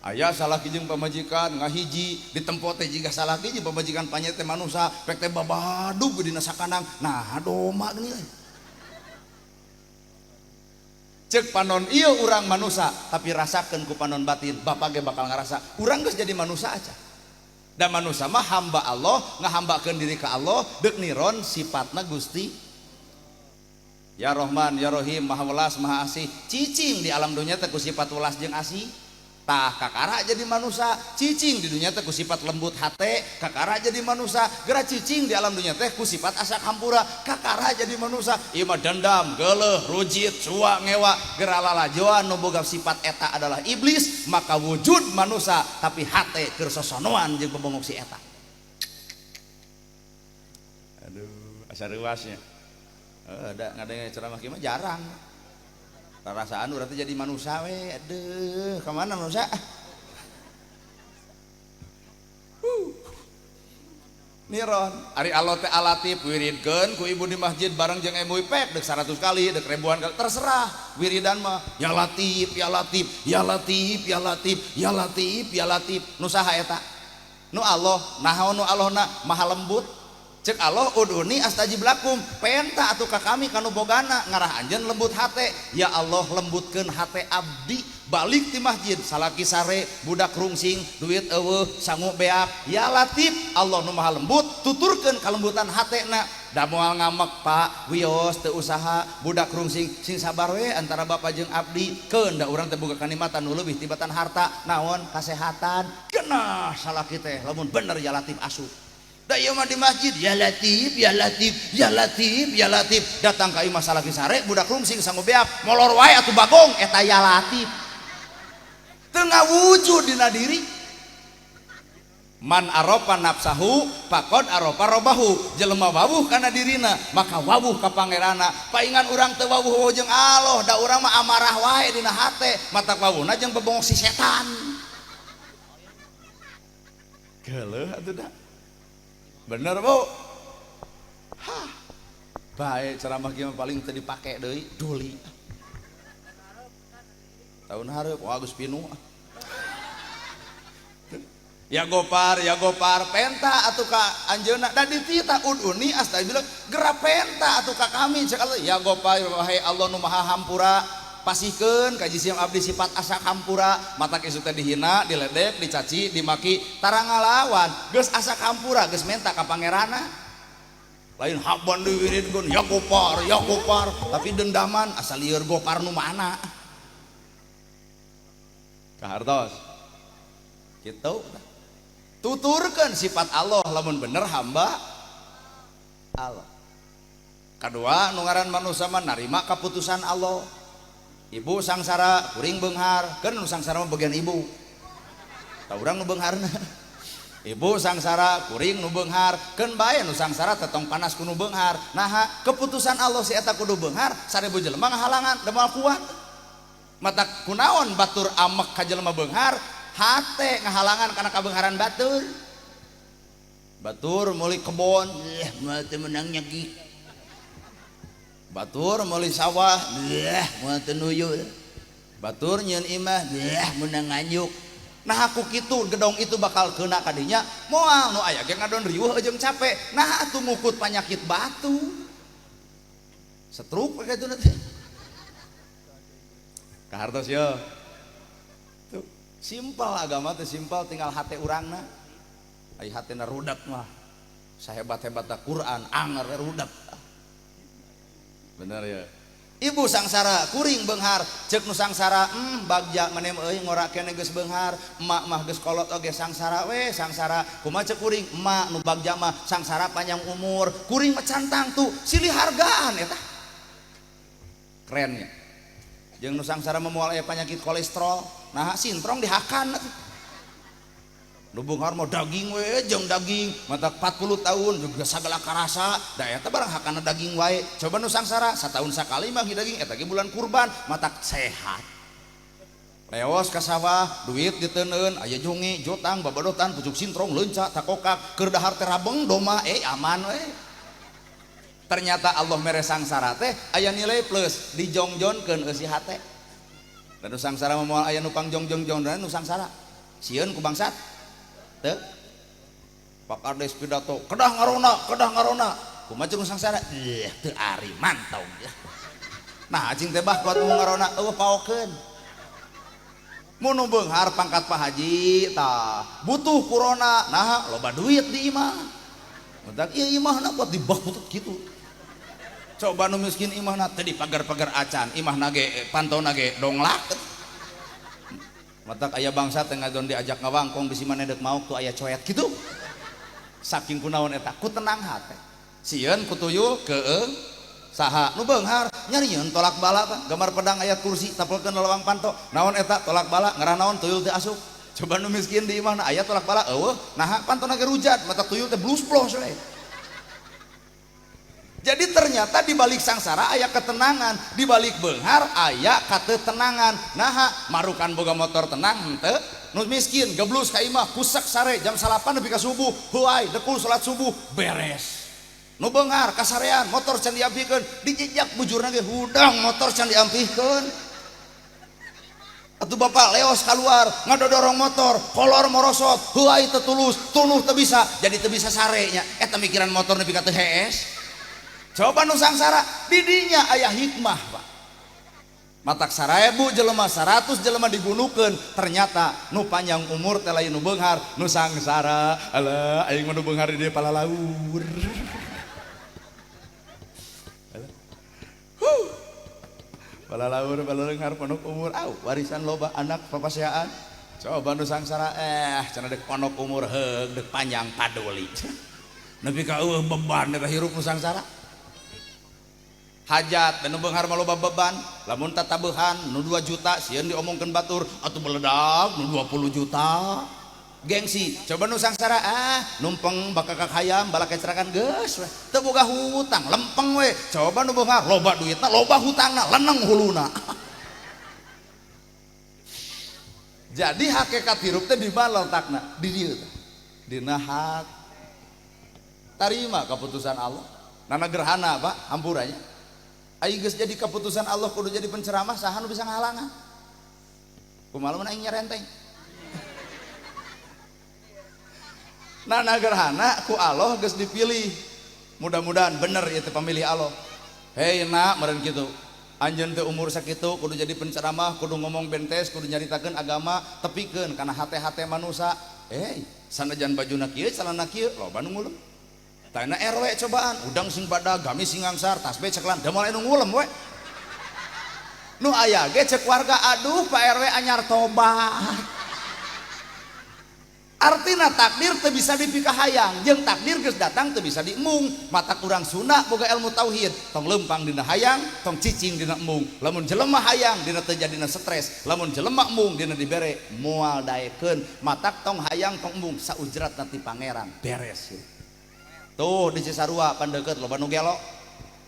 Aya salaki jeung pamajikan ngahiji ditempo teh jiga salaki jeung pamajikan panyet teh manusa pek teh babadug dina sakandang. Nah doma geuning euy. Ceuk panon ieu urang manusa tapi rasakeun ku panon batin bapak ge bakal ngarasa urang geus jadi manusa aja. Da manusa mah hamba Allah ngahambakeun diri ka Allah deuk niron sifatna Gusti. Ya Rahman ya Rahim maha welas maha asih. Cicing di alam dunya teh ku sifat welas jeung asih. Tah kakara jadi manusia, cicing di dunia teh ku sifat lembut hate, kakara jadi manusia. Geura cicing di alam dunia teh ku sifat asak hampura, kakara jadi manusia. Ieu mah dendam, geuleuh, rujit, cua, ngewa, geura lalajoan nu boga sifat eta adalah iblis, maka wujud manusia tapi hate keur sosonoan jeung bebongok si eta. Aduh, asa reuasnya. Da ngadenge ceramah kieu mah jarang. Perasaan urang teh jadi manusia we, aduh, ka mana manusia? Niron ari Allah teh alatif wiridkeun ku ibu di masjid bareng jeung MWP dek 100 kali dek ribuan kali terserah wiridan mah ya latif ya latif ya latif ya latif ya latif ya latif nu saha eta nu Allah naha nu Allahna maha lembut cek Allah uduni astajib lakum penta atuh ka kami kanu bogana ngarah anjeun lembut hate ya Allah lembutkeun hate abdi balik di masjid salaki sare budak rungsing duit eueuh sangu beak ya latif Allah nu maha lembut tuturkeun kalembutan hatena da moal ngamek Pak wios teu usaha budak rungsing sing sabar we antara bapak jeung abdi keun da urang teh boga kanikmatan nu leuwih tibatan harta naon kasehatan genah salaki teh lamun bener ya latif asup da ieu mah di masjid ya latif ya latif ya latif ya latif datang ka imah salaki sare budak rungsing sangu beak molor wae atuh bagong eta ya latif teu ngawujud dina diri man arofa nafsahu faqad arofa robahu jelema wawuh kana dirina maka wawuh ka pangeranna paingan urang teu wawuh jeung Allah da urang mah amarah wae dina hate matak wawuhna jeung bebongok si setan geuleuh atuh da bener Bu hah bae ceramah kieu paling teu dipake deui duli tahun hareup wah geus pinuh ya gopar penta atuh ka anjeunna da ditita uduni astagfirullah geura penta atuh ka kami cek Allah ya gopar wahai Allah nu maha hampura pasihkeun ka jisim abdi sifat asa hampura matak isuk teh dihina diledek dicaci dimaki tara ngalawan geus asa hampura geus menta ka pangeranna lain haban diwiridkeun ya gopar tapi dendaman asa lieur gopar nu mana kahartos kitu tuturkan sifat Allah lamun bener hamba Allah kedua nu ngaran manusia mah narima kaputusan Allah ibu sangsara kuring beunghar keun nu sangsara mah bagian ibu tah urang nu beungharna ibu sangsara kuring nu beunghar keun bae nu sangsara tetong panas ku nu beunghar naha keputusan Allah si eta kudu beunghar 1000 jelema ngahalangan da moal kuat mata kunaon batur amek ka jelema beunghar hate ngahalangan kana kabeungharan batur batur meuli kebon moal teu meunang nyegi batur meuli sawah moal teu nuyul batur nyieun imah meunang nganjuk nah aku kitu gedong itu bakal kena kadinya moal nu aya ge ngadon riweuh jeung capek nah atuh mukut panyakit batu stroke kitu teh kahartos yo tuh simpel agama teh simpel tinggal hate urangna ai hatena rudet mah sahebat-hebatna Quran anger rudet bener ya ibu sangsara kuring beunghar ceuk nu sangsara bagja maneh euy ngora keneh geus beunghar emak mah geus kolot oge sangsara we sangsara kumaha ceuk kuring emak nu bagja mah sangsara panjang umur kuring mah cantang tuh silih hargaan eta kerennya jeung nu sangsara mah moal aya penyakit kolesterol nah sintrong dihakan nu beunghar mah daging we jeung daging mata 40 tahun juga sagala karasa da eta barang hakana daging wae coba nu sangsara satahun sakali mah daging eta ge bulan kurban matak sehat leos ka sawah duit diteunkeun aya jungi jotang babadotan pucuk sintrong leunca takokak keur dahar teh rabeng doma aman we ternyata Allah mere sangsara teh aya nilai plus dijongjonkeun eusi hate da nu sangsara mah moal aya nu pangjong-jong-jong nu sangsara sieun ku bangsat teu Pak Kades pidato kedah ngarona kumaha jeung sangsara teu ari mantau nah cing teh bah kuat ngarona eueuh paokeun mun nu beunghar pangkat Pak Haji tah butuh corona nah loba duit di imah mentak ieu imahna kuat dibakutut kitu coba nu miskin imahna teh di pagar-pagar acan imahna ge pantona ge donglak matak aya bangsa teh ngadon diajak ngawangkong bisi maneh deuk maok tuh aya coet kitu saking kunaon eta ku tenang hate sieun ku tuyul keung saha nu beunghar nyarieun tolak bala tah gambar pedang ayat kursi tapelkeun lawang panto naon eta tolak bala ngarah naon tuyul teh asup coba nu miskin di imahna aya tolak bala eueuh naha pantona ge rujat mata tuyul teh blus-blos we. Jadi ternyata di balik sangsara aya ketenangan, di balik beunghar aya katetenangan. Naha marukan boga motor tenang henteu, Nu miskin geblus ka imah kusak sare jam 8 nepi ka subuh, heuay dekul salat subuh beres. Nu beunghar kasarean motor can diampihkeun, dijejak bujurna ge hudang motor can diampihkeun. Atuh bapak leos keluar ngadodorong motor kolor morosot heuay teu tulus tunuh teu bisa jadi teu bisa sarenya eta mikiran motor nepi ka teu hees. Coba nu sangsara didinya aya hikmah Pak. Matak 1000 jelema 100 jelema digunukeun ternyata nu panjang umur teh lain nu beunghar nu sangsara. Alah aing mah nu beunghar di dieu palalaur. Huh. Palalaur paleunghar ponok umur au warisan loba anak papaseaan. Coba nu sangsara cenah deuk ponok umur heug deuk panjang paduli. Nepi ka eueuh beban eta hirup nu sangsara. Hajat dan nu beunghar mah loba beban, lamun tatabehan nu 2 juta sieun diomongkeun batur atuh meledak nu 20 juta. Gengsi, coba nu sangsara numpeng bakakak hayam balak kecerakan geus we. Teu boga hutang, lempeng we. Coba nu beunghar loba duitna, loba hutangna, leneng huluna. Jadi hakikat hirup teh di mana letakna? Di dieu teh. Dina hati. Tarima keputusan Allah. Nana gerhana Pak, hampuranya. Aing geus jadi keputusan Allah kudu jadi penceramah saha nu bisa ngahalangan. Kumaha mun aing nyerenteng? Nana gerhana ku Allah geus dipilih. Mudah-mudahan bener ieu teh pamilih Allah. Hei nak meureun kitu. Anjeun teh umur sakitu kudu jadi penceramah, kudu ngomong bentes, kudu nyaritakeun agama, tepikeun kana hate-hate manusa. Hei, sanajan bajuna kieu, celana kieu, loba nu ngulem. Tah RW cobaan, udang sing badag, gamis sing ngangsar, tasbih ceklan, da moal anu ngulem we. Nu aya ge cek warga, aduh Pak RW anyar tobat. Artina takdir teu bisa dipikahayang, jeung takdir geus datang teu bisa diemung. Mata kurang Sunda boga ilmu tauhid, tong leumpang dina hayang, tong cicing dina emung. Lamun jelema hayang dina teu jadina stres, lamun jelema emung dina dibere moal daekeun. Matak tong hayang tong embung saujratna ti pangeran, beres. Tuh di Cisarua pandeukeut loba nu gelo.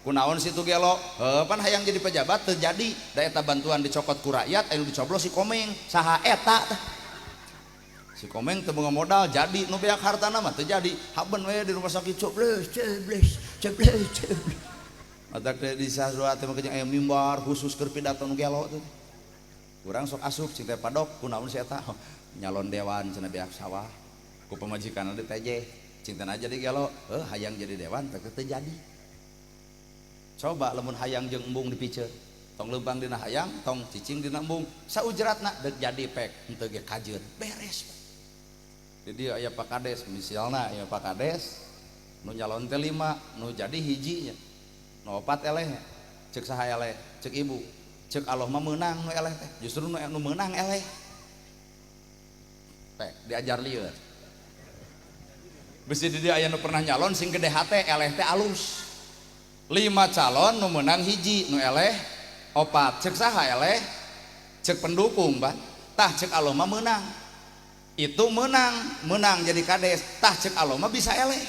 Kunaon situ gelo? Heuh pan hayang jadi pejabat teu jadi, da eta bantuan dicokot ku rakyat anu dicoblos si Komeng. Saha eta tah? Si Komeng teu boga modal jadi nu beak hartana mah teu jadi. Haben we di rumah sakit coblos coblos coblos coblos. Matak teh di Cisarua teh mah aya mimbar khusus keur pidato nu gelo teh. Urang sok asup cing teh padok kunaon si eta? Nyalon dewan cenah beak sawah. Ku pamajikanna di TJ. Cinta aja di gelo, hayang jadi dewan teh teu jadi. Coba lamun hayang jeung embung dipiceun. Tong leumpang dina hayang, tong cicing dina embung. Saujratna deuk jadi pek, henteu ge kajeun. Beres. Jadi aya Pak Kades, misalna aya Pak Kades nu nyalon teh 5, nu jadi hiji nya. Nu 4 eleh. Ceuk saha eleh? Ceuk ibu. Ceuk Allah mah meunang nu eleh teh. Justru nu meunang eleh. Pek diajar lieur. Bisi di dia aya nu pernah nyalon sing gede hate eleh teh alus. 5 calon nu meunang hiji, nu eleh 4. Ceuk saha eleh? Ceuk pendukung, Pak. Tah ceuk Allah mah meunang. Itu menang, menang jadi kades. Tah ceuk Allah mah bisa eleh.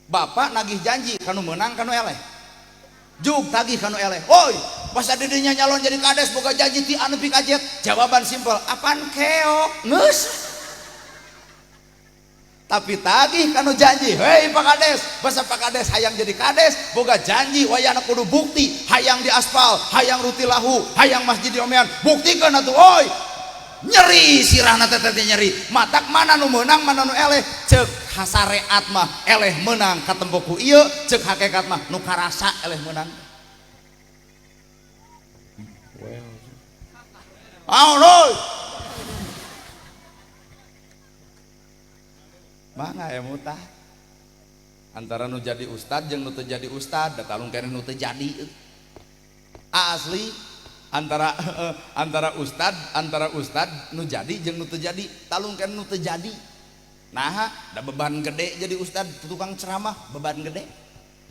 Bapak nagih janji kanu meunang kanu eleh. Jug tagih kanu eleh. Woi, masa didinya nyalon jadi kades boga janji ti anu pikajet? Jawaban simpel, apaan keok? Geus. Tapi tagih kanu janji, hei Pak Kades, basa Pak Kades hayang jadi kades, boga janji wayahna kudu bukti, hayang di aspal, hayang ruti lahu, hayang masjid diomean, buktikan atuh oi. Nyeri sirahna teh teh nyeri. Matak mana nu meunang mana nu eleh, ceuk hasareat mah eleh meunang katempo ku ieu, ceuk hakikat mah nu karasa eleh meunang. Well. Aon. Mangga ya mutah. Antara nu jadi ustad jeung nu teu jadi ustad, da talung keneh nu teu jadi. Asli antara antara ustad nu jadi jeung nu teu jadi, talung keneh nu teu jadi. Naha, da beban gede jadi ustad, tukang ceramah beban gede.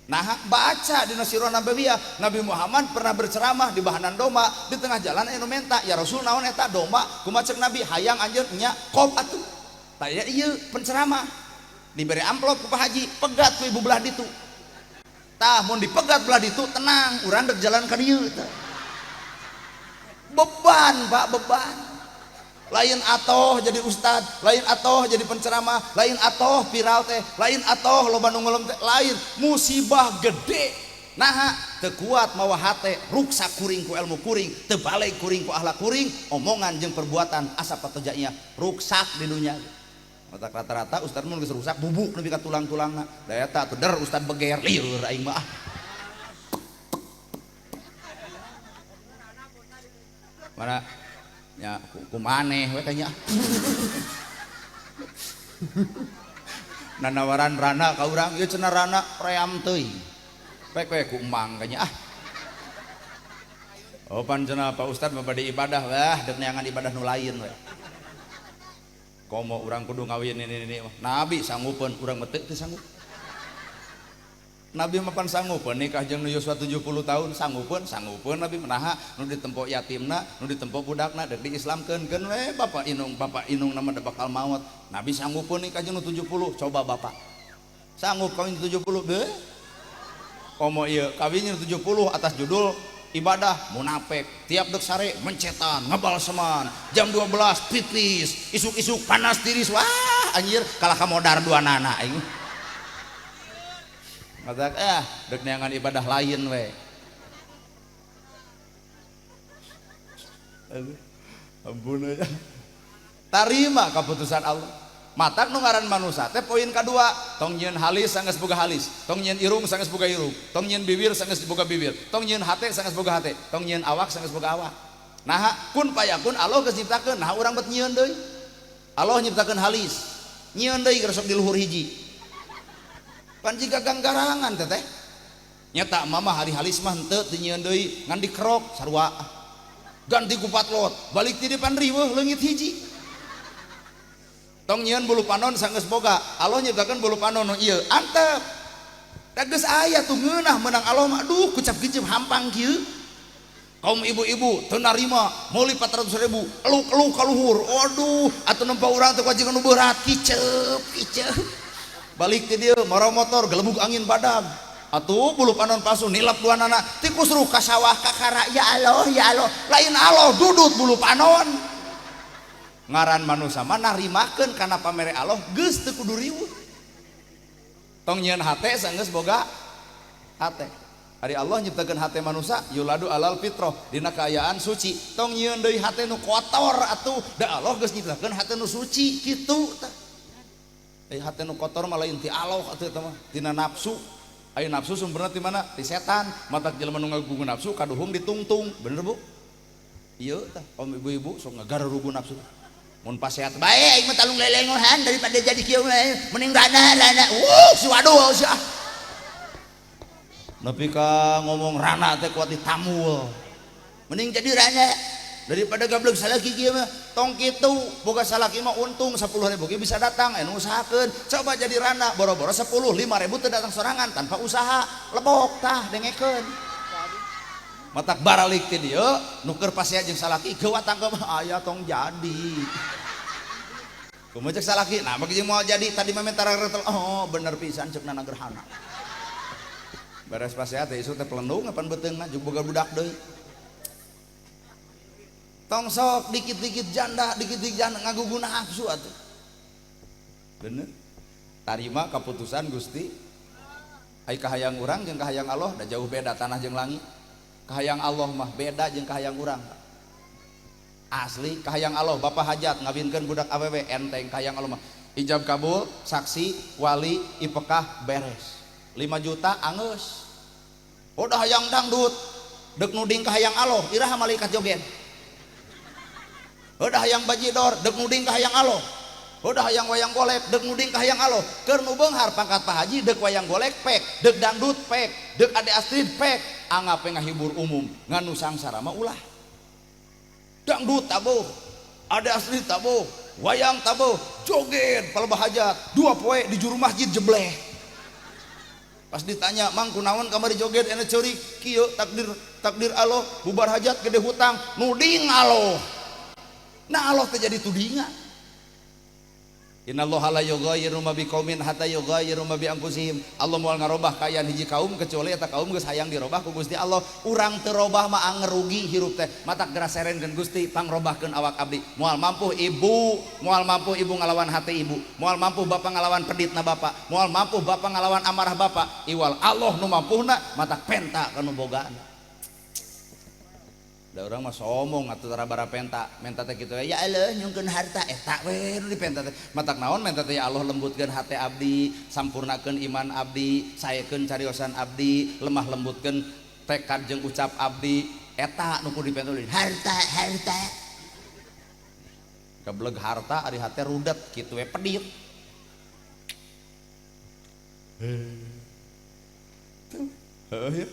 Naha, baca di Sirah Nabawiyah, Nabi Muhammad pernah berceramah di bahanan domba, di tengah jalan anu menta, ya Rasul naon eta domba, kumaha ceuk Nabi hayang anjeun nya kop atuh. Tah ieu penceramah diberi amplop ku Pak Haji, pegat ku ibu belah ditu. Tah mun dipegat belah ditu tenang, urang dek jalan ka dieu tah. Beban Pak, beban. Lain atoh jadi ustad, lain atoh jadi penceramah, lain atoh viral teh, lain atoh loba nu ngelem teh, lain musibah gede. Naha teu kuat mawa hate, ruksak kuring ku ilmu kuring, teu balik kuring ku akhlak kuring, omongan jeung perbuatan asa patojanya ruksak di dunya. Otak rata-rata ustad mun geus rusak bubuk nepi ka tulang-tulangna. Da eta atuh der ustad beger lieur aing mah. Mana nya kumaneh we tanya. Nanawaran rana ka urang ieu cenah rana ream teuing. Pek we ku emang kanya ah. Oh pan cenah Pak Ustad mah bade ibadah wah deuk neangan ibadah nu lain we. Komo urang kudu ngawin ini mah. Nabi sanggupeun urang mah teu sanggup. Nabi mah pan sanggupeun nikah jeung nu yuswa 70 tahun sanggupeun sanggupeun Nabi mah nu ditempo yatimna nu ditempo budakna deuk diislamkeun keun we bapak inung nama da bakal maot. Nabi sanggupeun nikah jeung nu 70 coba bapak. Sanggup kawin 70 beuh. Komo ieu kawin jeung 70 atas judul ibadah munafik tiap dek sare mencetan ngebalseman jam 12 pipis isuk-isuk panas tiris wah anjir kalah kamodar dua nana aing. Matak dek neangan ibadah lain we. Ampun aja. Tarima keputusan Allah. Matak nu ngaran manusa teh poin kadua, tong nyieun halis sanggeus boga halis, tong nyieun irung sanggeus boga irung, tong nyieun bibir sanggeus boga bibir, tong nyieun hate sanggeus boga hate, tong nyieun awak sanggeus boga awak. Naha kun payakun Allah geus nyiptakeun, naha urang bet nyieun deui. Allah nyiptakeun halis, nyieun deui geus sok di luhur hiji. Pan jiga ganggarangan teh teh. Nyata mama hari halis mah henteu teu nyieun deui, ngan dikerok sarua. Ganti ku patlot, balik ti depan riweuh leungit hiji. Tong nyieun bulu panon sanggeus boga, Allah nyiptakeun bulu panon nu ieu, antep. Da geus aya tuh ngeunah meunang Allah mah aduh kucap kicep hampang kieu. Kaum ibu-ibu teu narima meuli 400.000, eluk-eluk ka luhur. Aduh, atuh nempo urang teh kuajikan nu berat, kicep kicep. Balik ti dieu moro motor gelebug angin badag. Atuh bulu panon palsu nilap dua nana tikus ruh ka sawah kakara ya Allah ya Allah lain Allah dudut bulu panon. Ngaran manusia mah narimakeun kana pamere Allah geus teu kudu riweuh. Tong nyieun hate sanggeus boga hate. Ari Allah nyiptakeun hate manusia yuladu alal fitrah dina kaayaan suci. Tong nyieun deui hate nu kotor atuh da Allah geus nyiptakeun hate nu suci kitu tah. Hate nu kotor mah lain ti Allah atuh eta mah tina nafsu. Aya nafsu sumberna ti mana? Ti setan. Matak jelema nu ngagugu nafsu kaduhung ditungtung. Bener Bu? Ieu tah om ibu-ibu sok ngagarugu nafsu. Mun pasehat bae aing mah talung lelengohan daripada jadi kieu mah mending rana-rana. Si waduh sia. Nepi ka ngomong rana teh kuat ditamul. Mending jadi rana daripada gablek salaki kieu mah. Tong kitu boga salaki mah untung 10.000 ge bisa datang anu usahakeun. Coba jadi rana boro-boro 10 5.000 teu datang sorangan tanpa usaha. Lebok tah dengekeun. Matak baralik ti dieu nu keur pasea jeung salaki geuwat tangkep aya tong jadi. Kumaha cek salaki? Nah bagi jeung moal jadi tadi mah minta retel. Oh bener pisan ceuk nana gerhana. Beres pasea teh isuk teh pelendung apan beuteungna jeung boga budak deui. Tong sok dikit-dikit janda, dikit-dikit janda ngagugu nafsu atuh. Bener. Tarima kaputusan Gusti. Ai kahayang urang jeung kahayang Allah da jauh beda tanah jeung langit. Kahayang Allah mah beda jeung kahayang urang. Asli kahayang Allah bapak hajat ngawinkeun budak awewe enteng kahayang Allah mah. Ijab kabul, saksi, wali, ipekah beres. 5 juta anggeus. Udah hayang dangdut, deuk nuding kahayang Allah, iraha malaikat joget. Udah hayang bajidor, deuk nuding kahayang Allah. Udah hayang wayang golek, deuk nuding kahayang Allah. Keur nu beunghar pangkat Pak Haji deuk wayang golek pek, deuk dangdut pek, deuk Ade Astrid pek. Anggap ngahibur umum, ngan nu sangsara mah ulah. Dangdut tabuh, Ade Astrid tabuh, wayang tabuh, joget palebah hajat, 2 poe di juru masjid jebleh. Pas ditanya, "Mang kunaon kamari joget ena ceurik?" Kieu takdir takdir Allah, bubar hajat gede hutang, nuding Allah. Nah Allah teh jadi tudingan. Innallaha la yughayyiru ma biqaumin hatta yughayyiru ma bi anfusihim. Allah moal ngarobah kaayaan hiji kaum kecuali eta kaum geus hayang dirobah ku Gusti Allah. Urang teu robah mah angerugi hirup teh. Matak geura serenkeun Gusti pangrobahkeun awak abdi. Moal mampu ibu, moal mampu ibu ngalawan hati ibu, moal mampu bapak ngalawan peditna bapak, moal mampu bapak ngalawan amarah bapak. Iwal Allah nu mampuhna, matak penta ka nu bogaana. Da urang mah somong atuh tara bara penta, menta teh kitu ya Allah nyungkeun harta eta we nu dipenta teh. Matak naon menta teh ya Allah lembutkeun hate abdi, sampurnakeun iman abdi, saekeun cariosan abdi, lemah lembutkeun tekad jeung ucap abdi, eta nu kudu dipenta harta harta. Gableg harta ari hate rudet kitu we pedit. Tuh, heuh ya.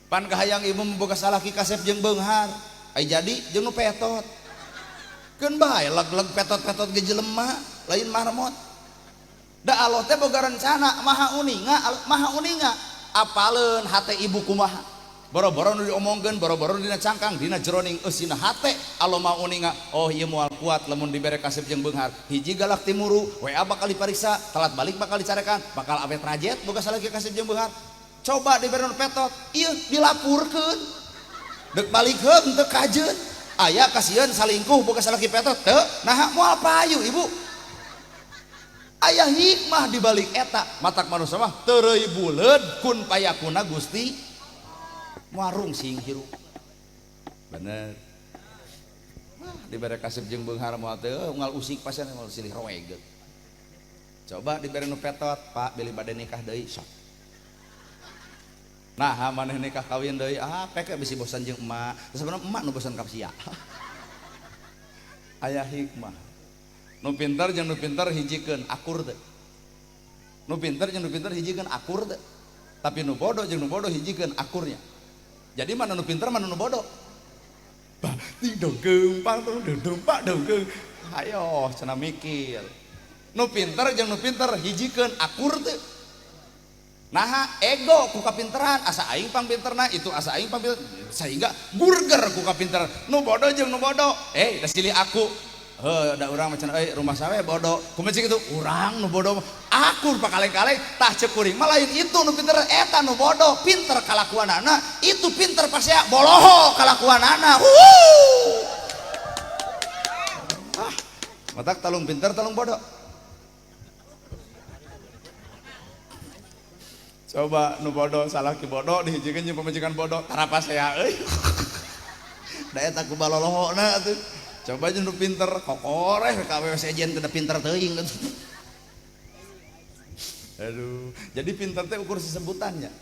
Pan kahayang ibu memboga salaki kasep jeung beunghar, ai jadi jeung nu petot. Keun bae leg-leg petot-petot ge jelema, lain marmot. Da Allah teh boga rencana maha uninga, maha uninga. Apaleun hate ibu kumaha? Boro-boro nu diomongkeun, boro-boro dina cangkang, dina jeroning eusina hate Allah maha uninga. Oh ieu moal kuat lamun dibere kasep jeung beunghar. Hiji galak timuru, WA bakal dipariksa, telat balik bakal dicarekan, bakal awet rajet boga salaki kasep jeung beunghar. Coba diberi nu petot, ieu dilapurkeun. Dek balik heung teu kajeun. Aya kasieun salingkuh boga salaki petot, teu naha moal payu ibu. Aya hikmah di balik eta, matak manusia mah teureui buleud kun payakuna Gusti warung sing hirup. Bener. Wah, dibere kasep jeung beunghar moal teu unggal usik pasien moal silih roeg. Coba dibere nu petot, Pak, bilih bade nikah deui sok. Nah, maneh nikah kawin deui, ah pek bisi bosan jeung emak. Sebenarnya emak nu bosan ka sia. Aya hikmah. Nu pinter jeung nu pinter hijikeun akur teu. Nu pinter jeung nu pinter hijikeun akur teu. Tapi nu bodoh jeung nu bodoh hijikeun akurnya. Jadi mana nu pinter mana nu bodoh? Bah, ting dongkeung pang tung dong pak dongkeung. Ayo cenah mikir. Nu pinter jeung nu pinter hijikeun akur teu. Nah, ego ku kapinteran, asa aing pangpinterna, itu asa aing pangpinter, sehingga burger ku kapinteran. Nu bodoh jeung nu bodoh, da silih aku. Heuh, da urang mah cenah euy rumah sawe bodoh. Kumaha cik itu? Urang nu bodoh. Akur pakaleng-kaleng tah ceuk kuring mah lain itu nu pinter eta nu bodoh, pinter kalakuanana, itu pinter pasea boloho kalakuanana. Wuh. Ah, matak talung pinter talung bodoh. Coba nu bodoh salah ki bodoh dihijikeun jeung pamajikan bodoh tara pasea euy. Da eta ku balolohona atuh. Coba jeung nu pinter kokoreh ka awewe sejen teu pinter teuing. Aduh, jadi pinter teh ukur sesebutannya.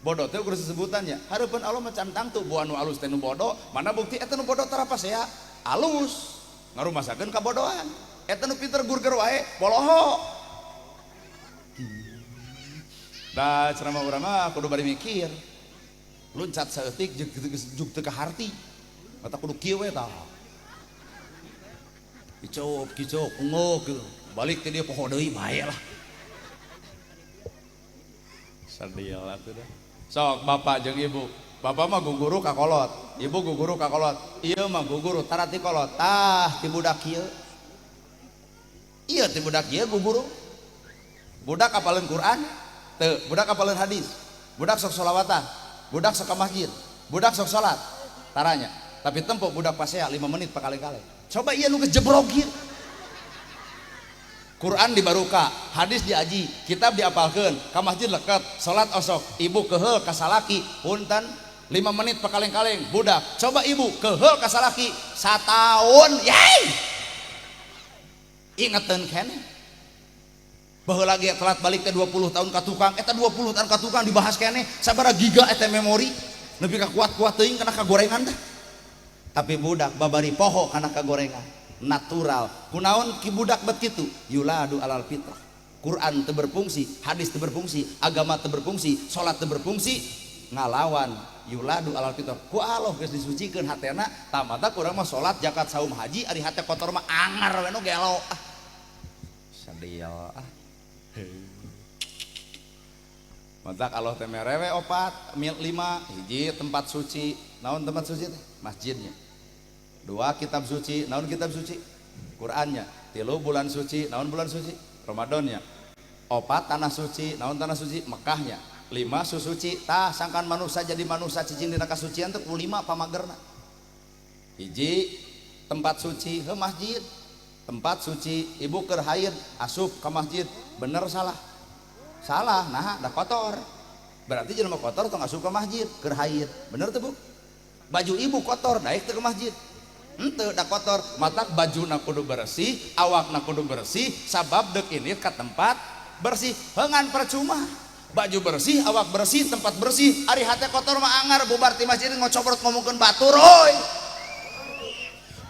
Bodoh teh ukur sesebutannya. Hareupeun Allah mah can tangtu buah nu alus teh nu bodoh, mana bukti eta nu bodoh tara pasea alus. Ngarumasakeun kabodohan. Eta nu pinter gurger wae boloho. Da ceramah urang mah kudu bari mikir. Loncat saeutik jeung teu kaharti. Mata kudu kieu we tah. Kicop, kicop, ungok gitu. Balik teh dia poho deui bae lah. Sadil atuh dah. Sok bapak jeung ibu. Bapak mah guguru ka kolot, ibu guguru ka kolot. Ieu mah guguru tara ti kolot. Tah ti budak ieu. Ieu ti budak ieu guguru. Budak apaleun Quran? Teu, budak apaleun hadis, budak sok sholawatan, budak sok ka masjid, budak sok salat, taranya. Tapi tempo budak pasea 5 menit pakaleng-kaleng. Coba ieu nu gejebrog ieu. Quran dibaruka, hadis diaji, kitab diapalkeun, ka masjid leket, salat osok, ibu keheul ka salaki, punten 5 menit pakaleng-kaleng budak. Coba ibu keheul ka salaki sataun, yey. Ingeteun keneh. Baheula lagi telat balik teh 20 tahun ka tukang, eta 20 tahun ka tukang dibahas keneh sabaraha giga eta memori, nepi ka kuat-kuat teuing kana kagorengan teh. Tapi budak babari poho kana kagorengan, natural. Kunaon ki budak bet kitu? Yuladu alal fitrah. Quran teu berfungsi, hadis teu berfungsi, agama teu berfungsi, salat teu berfungsi, ngalawan yuladu alal fitrah. Ku Allah geus disucikeun hatena, tamata kurang mah salat, zakat, saum, haji, ari hate kotor mah angar we nu gelo. Ah. Sadil ah. Matak Allah teh merewe 4, 5, hiji tempat suci. Naon tempat suci teh? Masjidnya. 2 kitab suci, naon kitab suci? Qur'annya. Tilu bulan suci, naon bulan suci? Ramadannya. Opat tanah suci, naon tanah suci? Mekahnya. Lima susuci, tah sangkan manusia jadi manusia cicing dina kasucian teh ku lima pamagerna. Hiji tempat suci heuh masjid. Tempat suci ibu keur haid asup ka masjid, bener salah? Salah, nah dah kotor. Berarti jelema kotor tong asup ka masjid keur haid. Bener teu Bu? Baju ibu kotor daek teu ke masjid? Henteu, da kotor. Matak bajuna kudu bersih, awakna kudu bersih, sabab deuk ini ka tempat bersih. Heungan percuma. Baju bersih, awak bersih, tempat bersih, ari hate kotor mah angar bubar ti masjid ngocobrot ngomongkeun batur euy.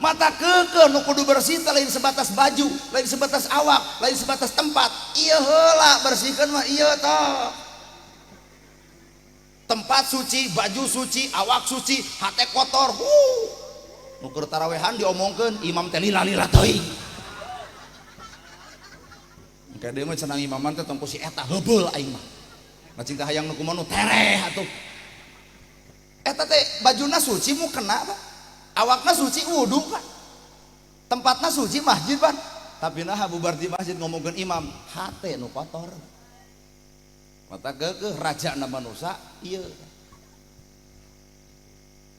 Mata kekeh nu kudu bersih teh lain sebatas baju, lain sebatas awak, lain sebatas tempat. Ieu heula bersihkeun mah ieu tah. Tempat suci, baju suci, awak suci, hate kotor. Nu keur tarawehan diomongkeun imam teh lila-lila teuing. Engke deui mah cenah imaman teh tong ku si eta heubeul aing mah. Ngacing teh hayang nu kumaha nu tereh atuh. Eta teh bajuna suci mu kena Pak. Awakna suci wudu Pak. Tempatna suci masjid Pak. Tapi nah bubar di masjid ngomongkeun imam, hate nu kotor. Mata keukeuh rajana manusa ieu.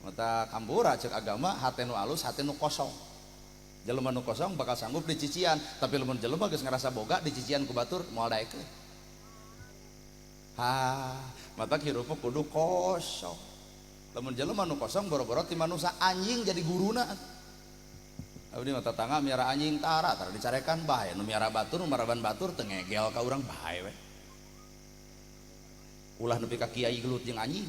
Mata kampura cek agama hate nu alus, hate nu kosong. Jelema nu kosong bakal sanggup dicician, tapi lamun jelema geus ngarasa boga dicician ku batur moal daekeun. Ha, mata hirup kudu kosong. Lamun jelema nu kosong boro-boro ti manusa anjing jadi guruna. Abdi mah tetangga miara anjing tara tara dicarekan bae, nu miara batur nu maraban batur teu ngegel ka urang bae we. Ulah nepi ka kiai gelut jeung anjing.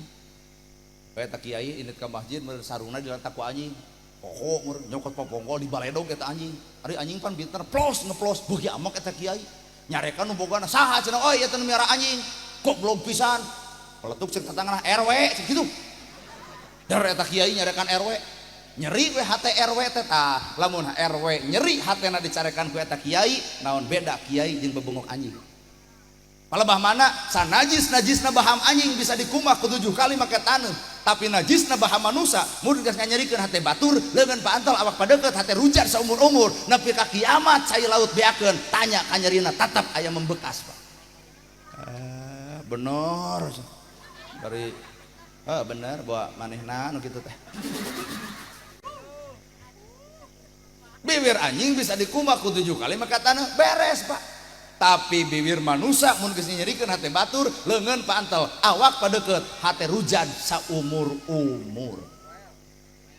Bae ta kiai indit ka masjid meureun sarungna dilantak ku anjing. Pokok meureun nyokot popongkol di baledog eta anjing. Ari anjing pan pinter plos ngeplos beuki amok eta kiai. Nyarekan nu bogana saha cenah euy eta nu miara anjing. Goblok pisan. Peletuk cek tetanggana RW cek kitu. Dar eta kiai nyarekan RW. Nyeri we hate RW teh tah. Lamun RW nyeri hatena dicarekan ku eta kiai, naon beda kiai jeung bebengok anjing. Palebah mana sanajis najisna baham anjing bisa dikumbah ku 7 kali make taneuh, tapi najisna baham manusa mun geus nganyerikeun hate batur, leungeun paantel awak padeukeut hate rujar saumur-umur nepi ka kiamat cai laut beakeun, tanya kanyerina tetap aya membekas Pak. Bener dari bener bawa manehna nu kitu teh. Bibir anjing bisa dikumbah ku 7 kali make taneuh, beres Pak. Tapi bibir manusa mun geus nyerikeun hate batur, leungeun paantel, awak padeukeut, hate rujan saumur-umur.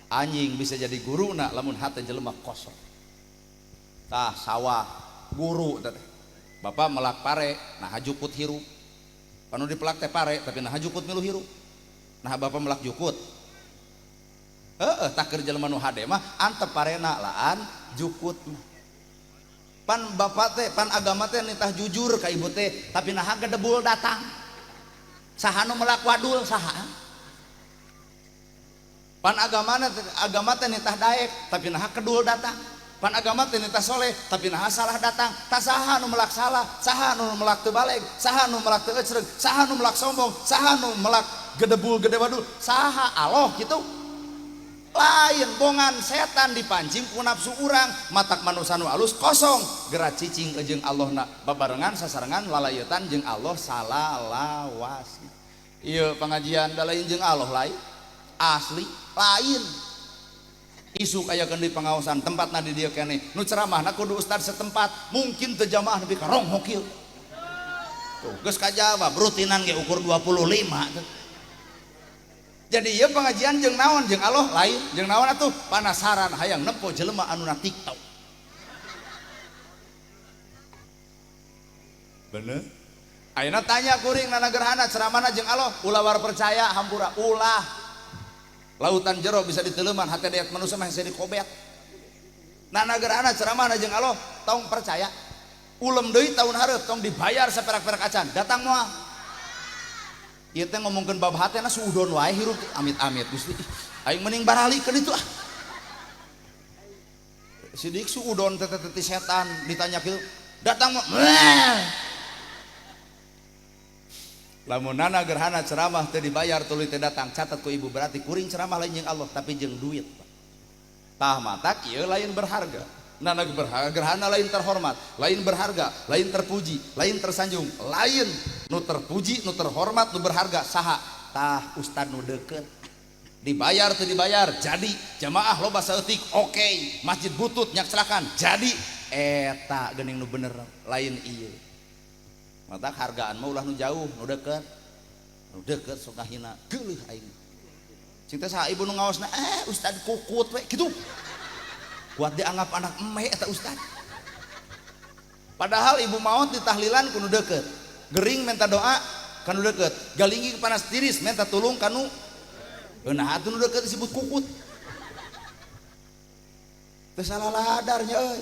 Anjing bisa jadi guruna lamun hate jelema kosong. Tah sawah guru teh. Bapak melak pare, nah jukut hirup. Panu dipelak teh pare, tapi nah jukut milu hirup. Nah bapak melak jukut. Heeh, tah keur jelema nu hade mah antep parena laan jukut mah. Pan bapak teh, pan agama teh nitah jujur ka ibu teh, tapi naha gedebul datang. Saha nu melak wadul saha? Pan agama teh nitah daek, tapi naha kedul datang. Pan agama teh nitah soleh, tapi naha salah datang. Tah saha nu melak salah, saha nu melak teu baleg, saha nu melak teu ecreg, saha nu melak sombong, saha nu melak gedebul gede wadul, saha aloh gitu. Lain bongan setan dipancing ku nafsu urang, matak manusa nu alus kosong, geura cicing jeung Allahna babarengan sasarengan lalayetan jeung Allah salalawas. Ieu pangajian da lain jeung Allah lain, asli lain. Isuk aya keun di pangaosan tempatna di dieu keneh, nu ceramahna kudu ustad setempat, mungkin teu jamaah nepi ka ronghok ieu. Tuh geus kajawab rutinan ge ukur 25 tuh. Jadi ieu pengajian jeung naon jeung Allah lain, jeung naon atuh panasaran hayang nempo jelema anu na TikTok. Bener? Ayeuna tanya kuring nana gerhana ceramahna jeung Allah, ulah war percaya hampura ulah. Lautan jero bisa diteleman hate dayat manusia mah hese dikobet. Nana gerhana ceramahna jeung Allah tong percaya. Ulem deui tahun hareup tong dibayar saperak-perak acan, datang moal. Ieu teh ngomongkeun bab hatena suudon wae hirup amit-amit Gusti. Aing mending baralikeun itu ah. Sidik suudon teh teh setan ditanya kieu, datang mah. Lamun nana gerhana ceramah teu dibayar tuluy teu datang, catat ku ibu berarti kuring ceramah lain jeung Allah tapi jeung duit. Tah matak ieu lain berharga. Nah, gerhana lain terhormat, lain berharga, lain terpuji, lain tersanjung, lain nu terpuji, nu terhormat, nu berharga saha? Tah ustad nu deket. Dibayar teu dibayar, jadi jamaah loba saeutik, oke, masjid butut nyakselakan, jadi eta geuning nu bener, lain ieu. Matak hargaan mah ulah nu jauh, nu deket. Nu deket sok ngahina, geuleuh aing. Cing teh saha ibu nu ngaosna, ustad kukut we kitu. Kuat dianggap anak eme eta ustad. Padahal ibu maot di tahlilan kudu deket. Gering minta doa kanu deket. Galingi panas tiris minta tulung kanu nah atuh nu deket disebut kukut. Teu salah ladarnya euy.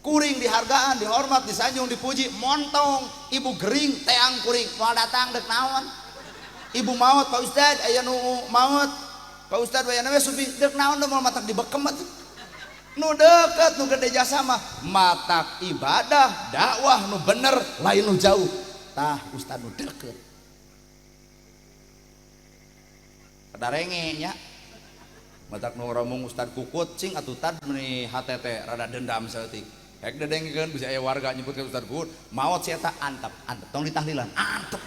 Kuring dihargaan, dihormat, disanjung, dipuji, montong. Ibu gering teang kuring, moal datang dek naon. Ibu maot Pak Ustad aya nu maot. Pak Ustad wayana we supi dek naon moal matak dibekem atuh. Nu deket nu gede jasa mah matak ibadah dakwah nu bener lain nu jauh. Tah ustad nu deket. Kadarenge nya. Matak nu ngomong ustad kukut cing atuh tad meuni HTT rada dendam saeutik. Hek dedengkeun bisa aya warga nyebutkeun ustad kukut, maot si eta antep, antep tong ditahlilan, antep.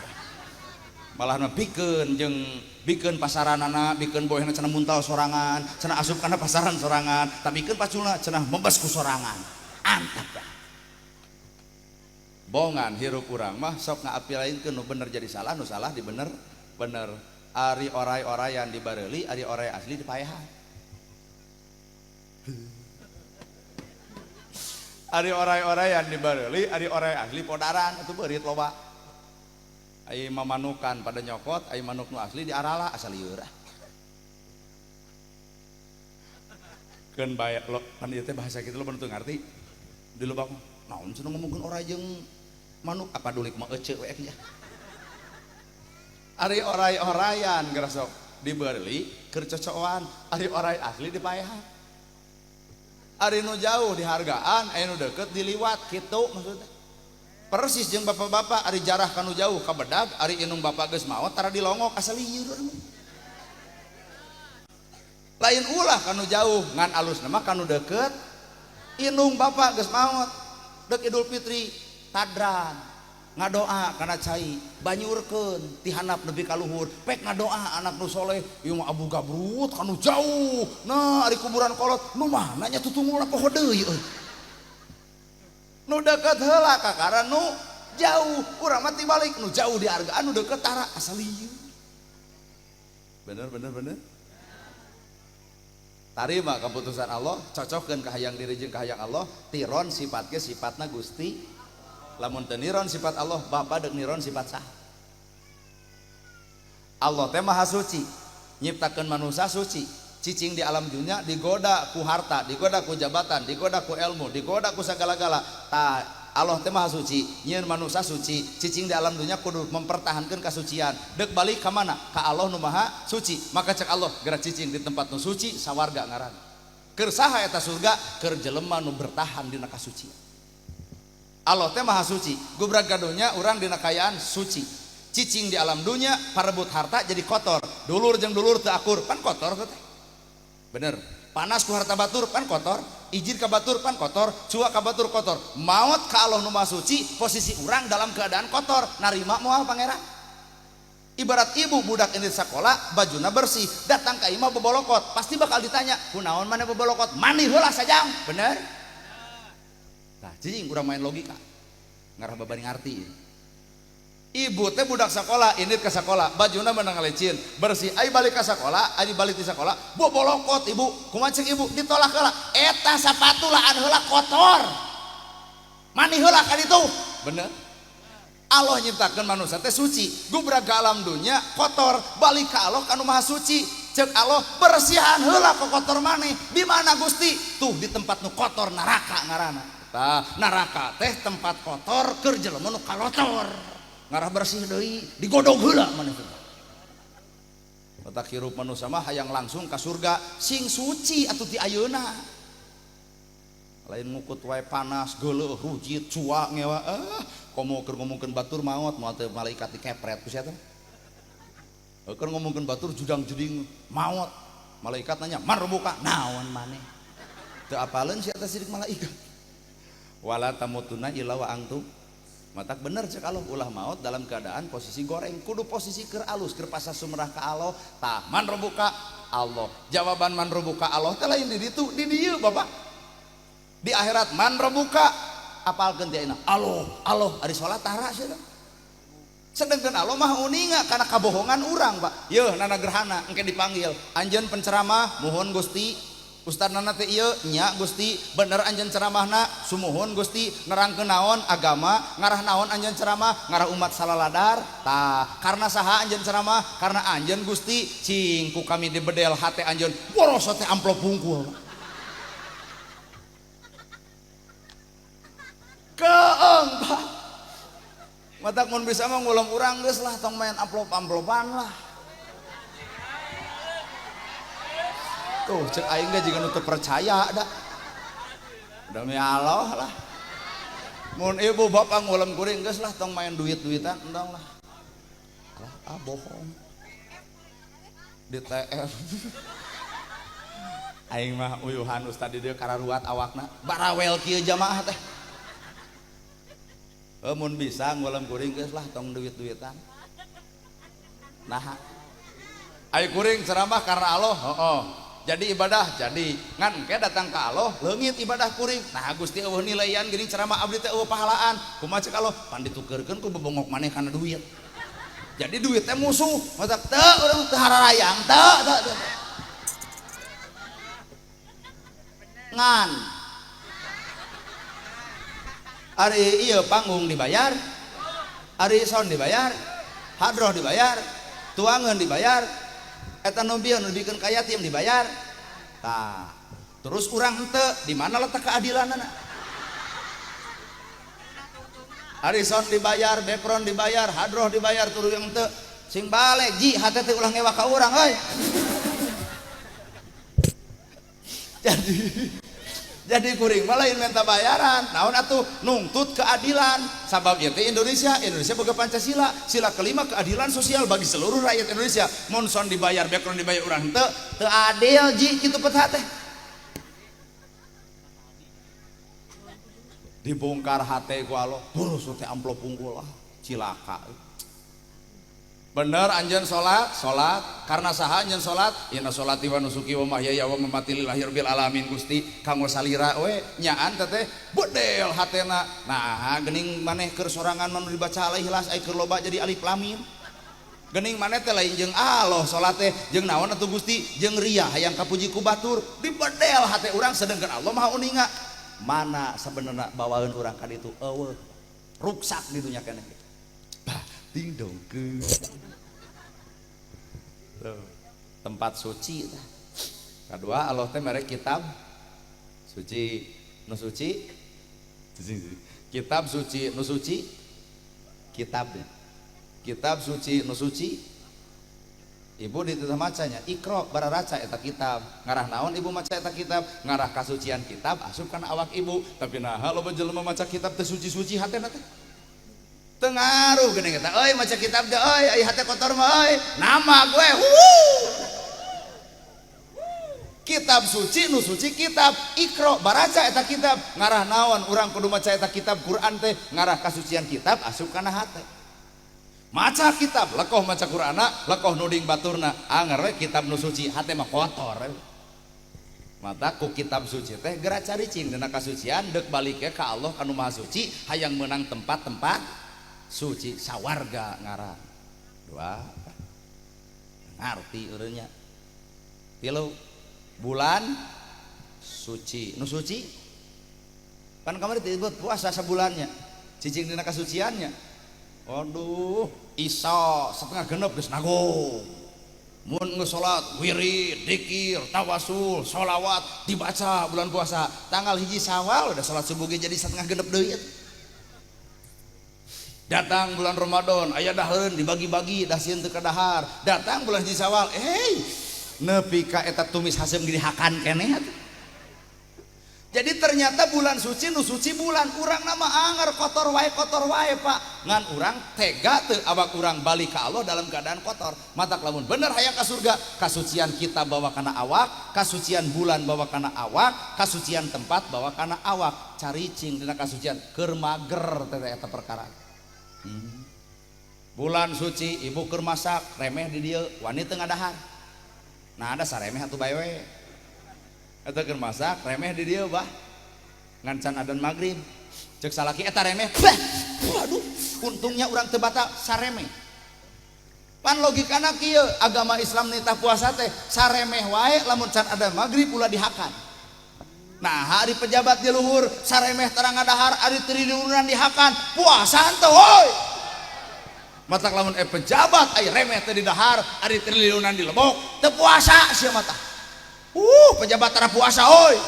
Malah mah bikeun jeung bikeun pasaranana, bikeun boehna cenah muntal sorangan, cenah asup kana pasaran sorangan, tapi bikeun paculna cenah membes ku sorangan. Antep dah. Bongan hirup urang mah sok ngaapilainkeun nu bener jadi salah, nu salah di bener bener. Ari orai-orayan di bareuli, ari orai asli di paehan. Ari orai-orayan di bareuli, ari orai asli podaran atuh beurit loba. Ai mamanukan pada nyokot, ai manuk nu asli di arala asal lieur. Keun bae lo, pan ieu teh bahasa kitu lo teu ngarti. Di lubang naon cenah ngomongkeun orai jeung manuk apa dulik mah eceu we nya. Ari orai-orayan geura sok dibeli keur cocokan, ari orai asli dipaehan. Ari nu jauh dihargaan, ari nu deket diliwat kitu maksudnya. Persis jeung bapak-bapak ari jarah kanu jauh ka bedag, ari inung bapak geus maot tara dilongok asal lieur. Lain ulah kanu jauh ngan alusna mah kanu deket. Inung bapak geus maot dek Idul Fitri tadran ngadoa kana cai banyurkeun ti handap nepi ka luhur pek ngadoa anak nu soleh ieu mah abu gabrut kanu jauh nah ari kuburan kolot nu mana nya tutungulna poho deui euy. Nu deket heula kakara nu jauh urang mah tibalik nu jauh dihargaan nu deket tara asal lieu. Bener bener bener. Tarima keputusan Allah, cocokkeun ka hayang diri jeung ka hayang Allah, tiron sifat ge sifatna Gusti. Lamun teu niron sifat Allah, bapa deuk niron sifat saha? Allah teh maha suci, nyiptakeun manusia suci. Cicing di alam dunia digoda ku harta, digoda ku jabatan, digoda ku ilmu, digoda ku sagala-gala. Tah Allah teh maha suci, nyieun manusia suci, cicing di alam dunia kudu mempertahankan kasucian. Deuk balik ka mana? Ka Allah nu maha suci. Maka cek Allah geura cicing di tempat nu suci sawarga ngaran. Keur saha eta surga? Keur jelema nu bertahan dina kasucian. Allah teh maha suci, gubrag gaduhnya urang dina kayaan suci. Cicing di alam dunia parebut harta jadi kotor. Dulur jeung dulur teu akur, pan kotor teh. Bener. Panas ku harta batur pan kotor, ijir ka batur pan kotor, cua ka batur kotor. Maot ka Allah nu maha suci, posisi urang dalam keadaan kotor, narima moal pangeran. Ibarat ibu budak ini sekolah, bajuna bersih, datang ka imah bebolokot, pasti bakal ditanya, "Kunaon maneh bebolokot?" Mani heula sajang. Bener? Nah, cicing urang main logika. Ngarah babari ngarti. Ibu teh budak sekolah, ini ke sekolah, bajuna menang lecin, bersih. Ai balik ke sekolah, ai balik di sekolah, bobolokot ibu, kumaha cek ibu, ditolak heula. Eta sapatu laan heula kotor. Mani heula kan itu. Bener? Allah nyiptakeun manusia teh suci, gubrag ka alam dunia kotor, balik ka Allah kanu maha suci. Cek Allah bersihan heula ke kotor maneh. Di mana Gusti? Tuh di tempat nu kotor neraka ngaranna. Tah, neraka teh tempat kotor keur jelema nu kalotor. Ngarah bersih deui digodog heula maneh teh. Otak hirup manusia mah hayang langsung ka surga sing suci atuh ti ayeuna. Lain ngukut wae panas, geuleuh, rujit, cua ngewa komo keur ngomongkeun batur maot moal teu malaikat dikepret ku sia teh. Keur ngomongkeun batur judang-jeding maot. Malaikat nanya, "Man rebuka?" Naon maneh? Teu apaleun si eta sirik malaikat. Wala tamutuna illa wa antum. Matak bener cek Allah ulah maot dalam keadaan posisi goreng, kudu posisi keur alus, keur pasah sumrah ka Allah. Tah man robuka Allah. Jawaban man robuka Allah teh lain di ditu, di dieu Bapak. Di akhirat man robuka apalkeun teh ayeuna. Allah, Allah ari salat tara sia. Sedangkan Allah mah uninga karena kabohongan urang, Pak. Yeuh nana gerhana engke dipanggil. Anjeun penceramah muhun Gusti. Ustad nana teh ieu nya Gusti, bener anjeun ceramahna, sumuhun Gusti, nerangkeun naon agama, ngarah naon anjeun ceramah, ngarah umat salaladar. Tah, karena saha anjeun ceramah? Karena anjeun Gusti, cing ku kami dibedel hate anjeun, boros teh amplop bungkul. Keeng, Pak. Matak mun bisa mah ngulem urang geus lah tong main amplop-amplopan lah. Tuh cek aing ge jiga nu teu percaya da. Demi Allah lah. Mun ibu bapak ngulem kuring geus lah tong main duit-duitan entong lah. Lah ah bohong. Di TF. Aing mah uyuhan ustad di dieu kararuat awakna. Barawel kieu jamaah teh. Mun bisa ngulem kuring geus lah tong duit-duitan. Nah, ayo kuring ceramah karena Allah, heeh. Jadi ibadah jadi ngan engke datang ke Allah leungit ibadah kuring. Nah Gusti eueuh nilaian geuning ceramah abdi teh eueuh pahalaan. Kumaha cek Allah pan ditukeurkeun ku bebongok maneh kana duit. Jadi duit teh musuh. Matak teu urang teu hararayang teu teu. Ngan ari ieu panggung dibayar, ari sound dibayar, hadroh dibayar, tuangan dibayar, eta nu bieu nu dibikeun ka yatim dibayar. Tah, terus urang henteu, di mana letak keadilanana? Ari sound dibayar, background dibayar, hadroh dibayar, tuluy yang henteu. Sing balik ji hate teh ulah ngewa ka urang euy. Jadi kuring mah lain minta bayaran, naon atuh nungtut keadilan. Sabab ieu teh Indonesia, Indonesia boga Pancasila, sila kelima keadilan sosial bagi seluruh rakyat Indonesia. Mun sound dibayar, background dibayar urang teu, teu adil ji kitu pet teh. Dibongkar hate ku Allah, burus teh amplop pungkul lah, cilaka. Bener anjeun salat, salat karena saha anjeun salat? Inna sholati wa nusuki wa mahyaya wa mamati lillahi rabbil alamin Gusti kanggo salira we nyaan teh bedel hatena. Nah, geuning maneh keur sorangan mah nu dibaca al-ikhlas ai keur loba jadi alif lam mim. Geuning maneh teh lain jeung Allah salat teh jeung naon atuh Gusti? Jeung riya hayang kapuji ku batur. Dibedel hate urang sedengkeun Allah Maha Uninga. Mana sabenerna bawaeun urang ka ditu? Eueuh. Ruksak di dunya keneh. Bah, ding dong ke. Tuh, tempat suci tah. Kedua Allah teh mere kitab suci, nu suci. Kitab suci, nu suci kitabnya. Kitab suci, nu suci. Ibu dititah macanya, Iqra bararaca eta kitab. Ngarah naon ibu maca eta kitab? Ngarah kasucian kitab asup kana awak ibu. Tapi naha loba jelema maca kitab teh suci-suci hatena teh. Tengaruh geuning eta, euy maca kitab teh euy, ai hate kotor mah euy. Nama gue, wuh. Kitab suci nu suci kitab, Iqra baraca eta kitab. Ngarah naon urang kudu maca eta kitab Quran teh, ngarah kasucian kitab asup kana hate. Maca kitab, lekoh maca Qur'ana, lekoh nuding baturna, anger we kitab nu suci, hate mah kotor. Mata ku kitab suci teh geura caricing dina kasucian deuk balikeun ka Allah kanu Maha Suci, hayang meunang tempat-tempat suci sawarga ngaran. Dua ngarti urangnya. Tilu bulan suci, nu suci pan kamari disebut puasa sabulannya, cicing dina kasuciannya. Aduh, isa setengah genep geus nanggung. Mun geus salat, wirid, dzikir, tawasul, sholawat dibaca bulan puasa. Tanggal 1 Syawal udah salat subuh ge jadi setengah genep deui. Datang bulan Ramadan, aya dahareun dibagi-bagi, dah sieun teu kadahar. Datang bulan 1 Syawal, nepi ka eta tumis haseum ge dihakan keneh atuh. Jadi ternyata bulan suci nu suci bulan urang nama anger kotor wae Pak. Ngan urang tega teu awak urang balik ka Allah dalam keadaan kotor. Matak lamun bener hayang ka surga, kasucian kita bawa kana awak, kasucian bulan bawa kana awak, kasucian tempat bawa kana awak. Caricing dina kasucian keur mager teh eta perkara. Bulan suci ibu keur masak remeh di dieu wani teu ngadahar. Nah ada saremeh atuh bae we. Eta keur masak remeh di dieu bah ngan can adan magrib cek salaki eta remeh bah waduh untungnya urang teu batal saremeh. Pan logikana kieu agama Islam nitah puasa teh saremeh wae lamun can adan magrib ulah dihakan. Nah hari pejabat di luhur saremeh tarang ngadahar ari triliunan dihakan puasa henteu woi. Matak lamun pejabat ai remeh teh didahar ari triliunan dilebok teu puasa sia mata. Pejabat tara puasa oi.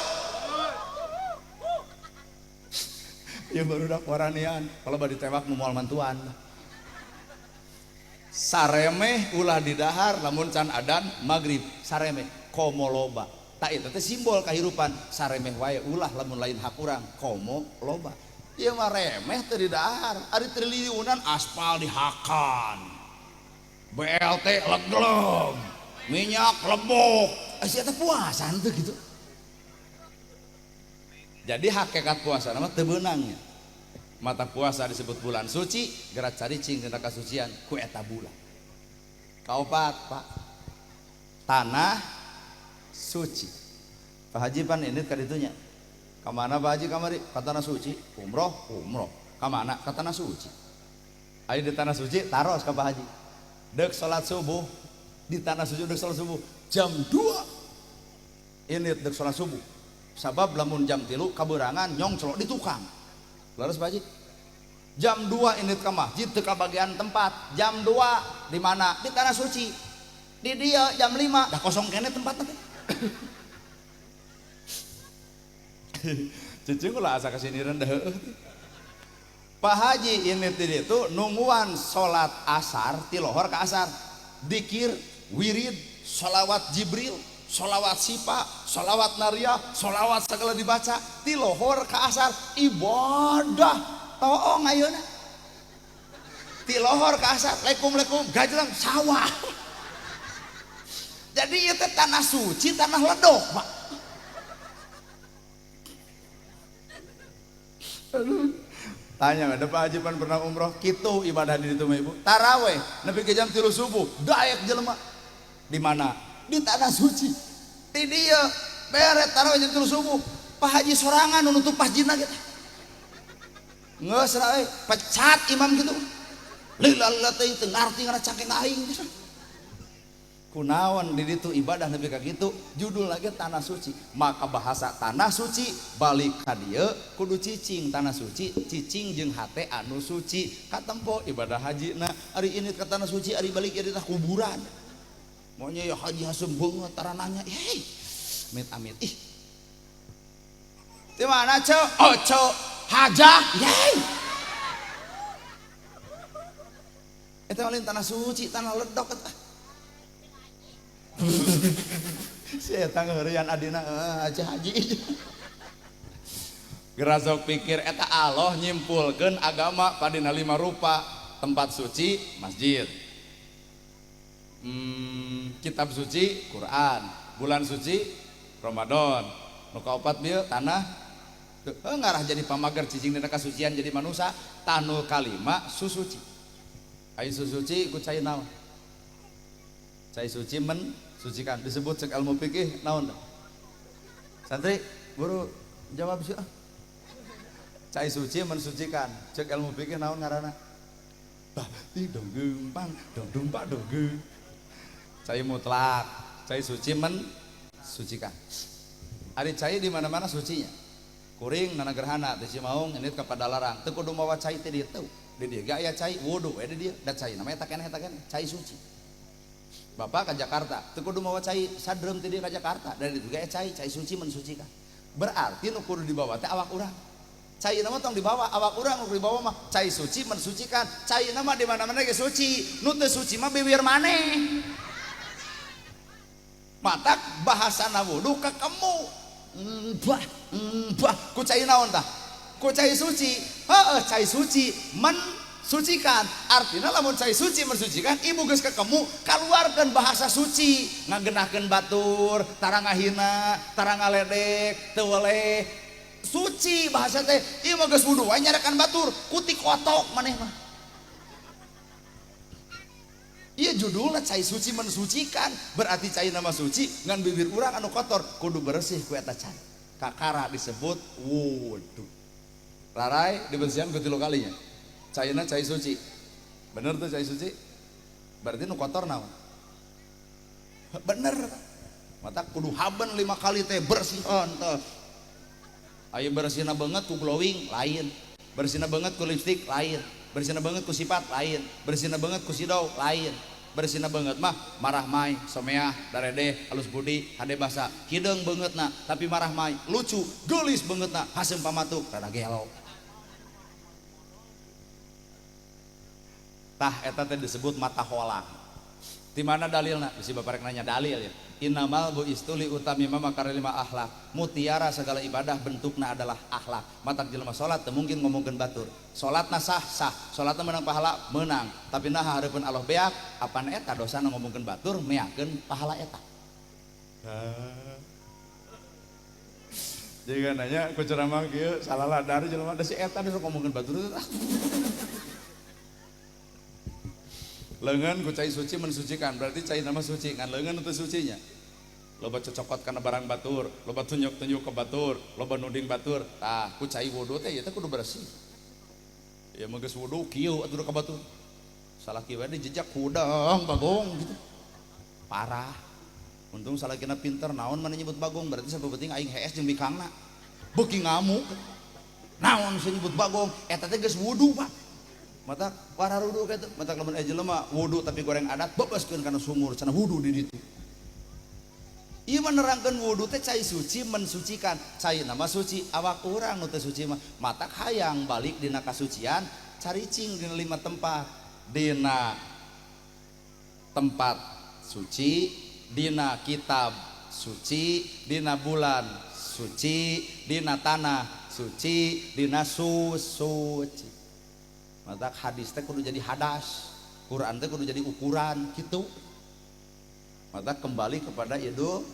Ya baru dah waranian kalau badi tewak nu moal mantuan. Saremeh ulah didahar lamun can adan magrib saremeh komo loba. Tak eta teh simbol kahirupan saremeh wae ulah lamun lain hak urang komo loba. Ieu mah remeh teu didahar ari triliunan aspal dihakan. BLT leglem, minyak lebok. Sia teh puasa henteu gitu. Jadi hakikat puasa nama teu beunangnya. Mata puasa disebut bulan suci, gerak caricing dina kasucian ku eta bulan. Kaopat, Pak. Tanah suci. Pak Haji pan indit ka ditunya. Ka mana Pak Haji kamari? Ka tanah suci, umroh, umroh. Ka mana? Ka tanah suci. Aya di tanah suci taros ka Pak Haji. Deuk salat subuh di tanah suci deuk salat subuh jam 2 ini dek sholat subuh sabab lamun jam 3 kaberangan nyong celok di tukang laras Pak Haji jam 2 ini ke masjid teu kabagian tempat jam 2 di mana di tanah suci di dia jam 5 dah kosong kene tempat teh. Cicing ulah asa kasiniran dah heueuh. Pak Haji ini tadi itu nungguan sholat asar ti lohor ka asar dikir wirid sholawat Jibril, sholawat Sipa, sholawat Naria, sholawat segala dibaca ti lohor ka asar ibadah toong ayeuna ti lohor ka asar lekum-lekum gajleng sawah. Jadi ieu teh tanah suci tanah ledok Pak. Aduh. Tanya ada Pak Haji pan pernah umroh kitu ibadah di ditu mah ibu taraweh nepi ke jam 3 subuh daek jelema di mana? Di tanah suci. Di dieu beret tarawih jam 3 subuh. Pak Haji sorangan nu nutup masjidna gitu. Geus euy, pecat imam gitu. Lila-lila teh teu ngarti ngana cangkeng aing. Kunaon di ditu ibadah nepi ka kitu, judul lagi tanah suci. Maka bahasa tanah suci balik ka dieu kudu cicing tanah suci, cicing jeung hate anu suci. Katempo ibadah hajina ari ini ka tanah suci ari balik ieu teh kuburan. Maunya ya haji hasem banget tarananya. Hei, amit amit. Ih. Di mana cok? Oh cok, hajah. Yey. Eta lain tanah suci, tanah ledok eta. Si eta ngeureyan adina aja haji. Gerasok pikir eta Allah nyimpulkeun agama padina 5 rupa, tempat suci masjid. Kitab suci Quran, bulan suci Ramadan, nu kaopat bieu tanah ngarah jadi pamager cicing dina kasucian jadi manusia, tanu kalima susuci. Ai susuci ku cai naon? Cai suci mensucikan disebut cek ilmu fikih naon? Santri buru jawab sih. Cai suci mensucikan cek ilmu fikih naon ngaranna? Bah ti dong geumpang dong dumpak dong geung. Cai mutlak, cai suci mensucikan. Ari cai di mana-mana sucinya. Kuring nana gerhana teh Cimaung ini ka Padalarang. Teu kudu mawa cai teh dieu teu. Di dieu ge aya cai wudu we di dieu. Da cai namanya eta keneh cai suci. Bapak ke Jakarta, teu kudu mawa cai sadreum teh dieu ka Jakarta. Da dieu ge aya cai, cai suci mensucikan. Berarti nu kudu dibawa teh awak urang. Cai nama tong dibawa, awak urang nu dibawa mah cai suci mensucikan. Cai nama di mana-mana ge suci, nu teu suci mah biwir maneh. Matak bahasana wudu kakemu. Bah. Bah, ku cai naon tah? Ku cai suci. Heeh, cai suci mensucikan. Artinya lamun cai suci mensucikan, ibu geus kekemu kaluarkeun bahasa suci, ngagenahkeun batur, tara ngahina, tara ngaledek, teu weleh. Suci bahasa teh. Ieu mah geus wudu wae nyarekan batur, kutik kotok maneh mah. Iya judulnya cai suci mensucikan, berarti cai nama suci ngan bibir urang anu kotor kudu bersih ku eta cai. Kakara disebut wudu. Rarai dibersihan ku 3 kalinya. Caina cai suci. Bener tuh cai suci? Berarti nu kotor naon? Bener. Mata kudu haben 5 kali teh bersihan teh. Ayo bersihna banget ku glowing lain. Bersihna banget ku lipstick lain. Bersihna banget ku sifat lain, bersihna banget ku sidau lain, bersihna banget mah marah mai, someah, daredeh, halus budi, hade basa, hideung banget na, tapi marah mai, lucu, geulis banget na, haseum pamatuk, rada gelo. Tah eta teh disebut mata holang. Di mana dalilna? Bisi bapak rek nanya dalil ya. Innamal bu'istu li utamima makarima akhlak. Mutiara segala ibadah bentukna adalah akhlak. Matak jelema salat teu mungkin ngomongkeun batur. Salatna sah sah, salatna menang pahala menang. Tapi naha hareupeun Allah beak, apan eta dosana ngomongkeun batur meakeun pahala eta. Jadi kan nanya ku ceramah kieu salah ladar jelema da si eta sok ngomongkeun batur. Lengan ku cai suci mensucikan, berarti cai nama suci, kan lengan itu sucinya. Loba cocokot kana barang batur, loba tunjuk-tunjuk ke batur, loba nuding batur. Tah, ku cai wudu teh ieu teh kudu bersih. Ya mah geus wudu kieu atuh ka batur. Salah kieu we dijejak hudang bagong gitu. Parah. Untung salakina pinter naon mana nyebut bagong, berarti sapepenting aing hees jeung bikangna. Beuki ngamuk. Naon sih nyebut bagong, eta teh geus wudu, Pak. Mata wararudu kitu, mata lamun aya jelema wudu tapi goreng adat bebaskeun kana sumur cenah wudu di ditu. Ieu mah nerangkeun wudu teh cai suci mensucikan, cai nama suci awak urang nu teu suci mah matak hayang balik dina kasucian caricing dina 5 tempat, dina tempat suci, dina kitab suci, dina bulan suci, dina tanah suci, dina suci. Matak hadis teh kudu jadi hadas, Quran teh kudu jadi ukuran gitu. Maka kembali kepada Idul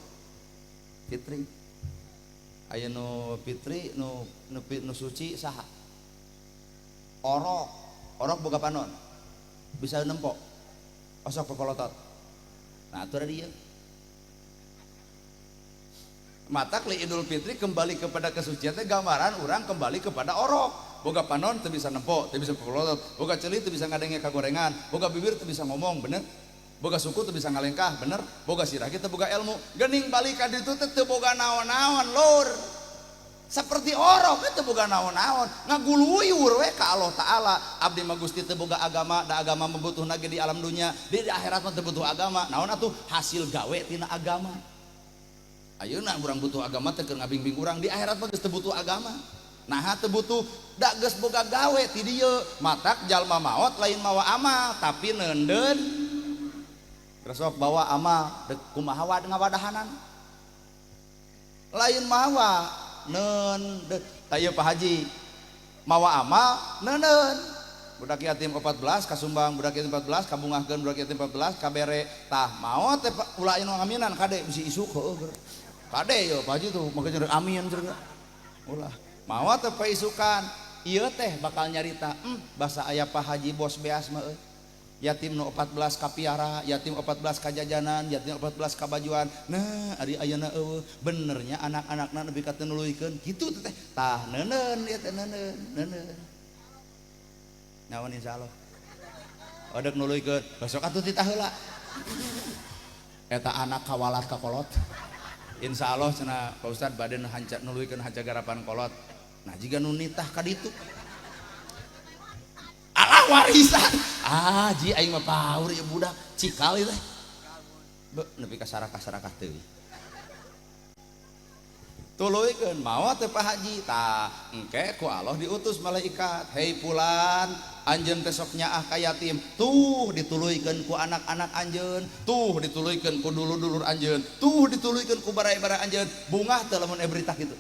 Fitri. Aya nu fitri nu nu, nu suci saha? Orok, orok boga panon. Bisa nempo. Osok pepolotot. Nah, atuh dia. Matak li Idul Fitri kembali kepada kesucian teh gambaran urang kembali kepada orok. Boga panon teu bisa nempo, teu bisa pepolotot. Boga ceuli teu bisa ngadenge kagorengan, boga bibir teu bisa ngomong, bener? Boga suku teu bisa ngalengkah, bener? Boga sirah kita boga ilmu. Geuning balik ka ditu teh teu boga naon-naon, lur. Seperti orok teh teu boga naon-naon, ngaguluyur we ka Allah Taala. Abdi mah Gusti teu boga agama, da agama mah butuhna ge di alam dunya, di akhirat mah teu butuh agama. Naon atuh hasil gawe tina agama. Ayeuna urang butuh agama teh keur ngabingbing urang, di akhirat mah geus teu butuh agama. Nah teu butuh da geus boga gawe ti dieu. Matak jalma maot lain mawa amal, tapi neundeun resok bawa amal dek kumaha ngawadahanan. Lain mawa neundeun. Tah ieu Pak Haji mawa amal neundeun. Budak yatim 14 kasumbang, budak yatim 14 kabungahkeun, budak yatim 14 kabere. Tah maot teh ulah anu ngaminan kade bisi isuk heueuh. Kade yo Pak Haji tuh make jeung amin cenah. Ulah mawa teh paisukan ieu teh bakal nyarita basa aya Pak Haji bos beas mah euy. Yatim nu 14 kapiara, yatim 14 kajajanan, yatim 14 kabajuan. Nah, ari ayeuna eueuh benernya anak-anakna nepi ka teu nuluykeun kitu teh. Tah neuneun ieu teh neuneun, neuneun. Naon insyaallah. Odek nuluykeun, besok atuh titah heula. Eta anak kawalat ka kolot. Insyaallah cenah Pak Ustad bade hanca nuluykeun hanca garapan kolot. Nah jiga nu nitah ka ditu. Alah warisan. Ah ji aing mah paur ieu budak cikal ieu teh. Be nepi ka sarakah-sarakah teuing. Tuluykeun mawa teh Pak Haji. Tah engke ku Allah diutus malaikat, "Hei fulan, anjeun teh sok nyaah ka yatim." Tuh dituluykeun ku anak-anak anjeun, tuh dituluykeun ku dulur-dulur anjeun, tuh dituluykeun ku barai-barai anjeun. Bungah teh lamun berita kitu.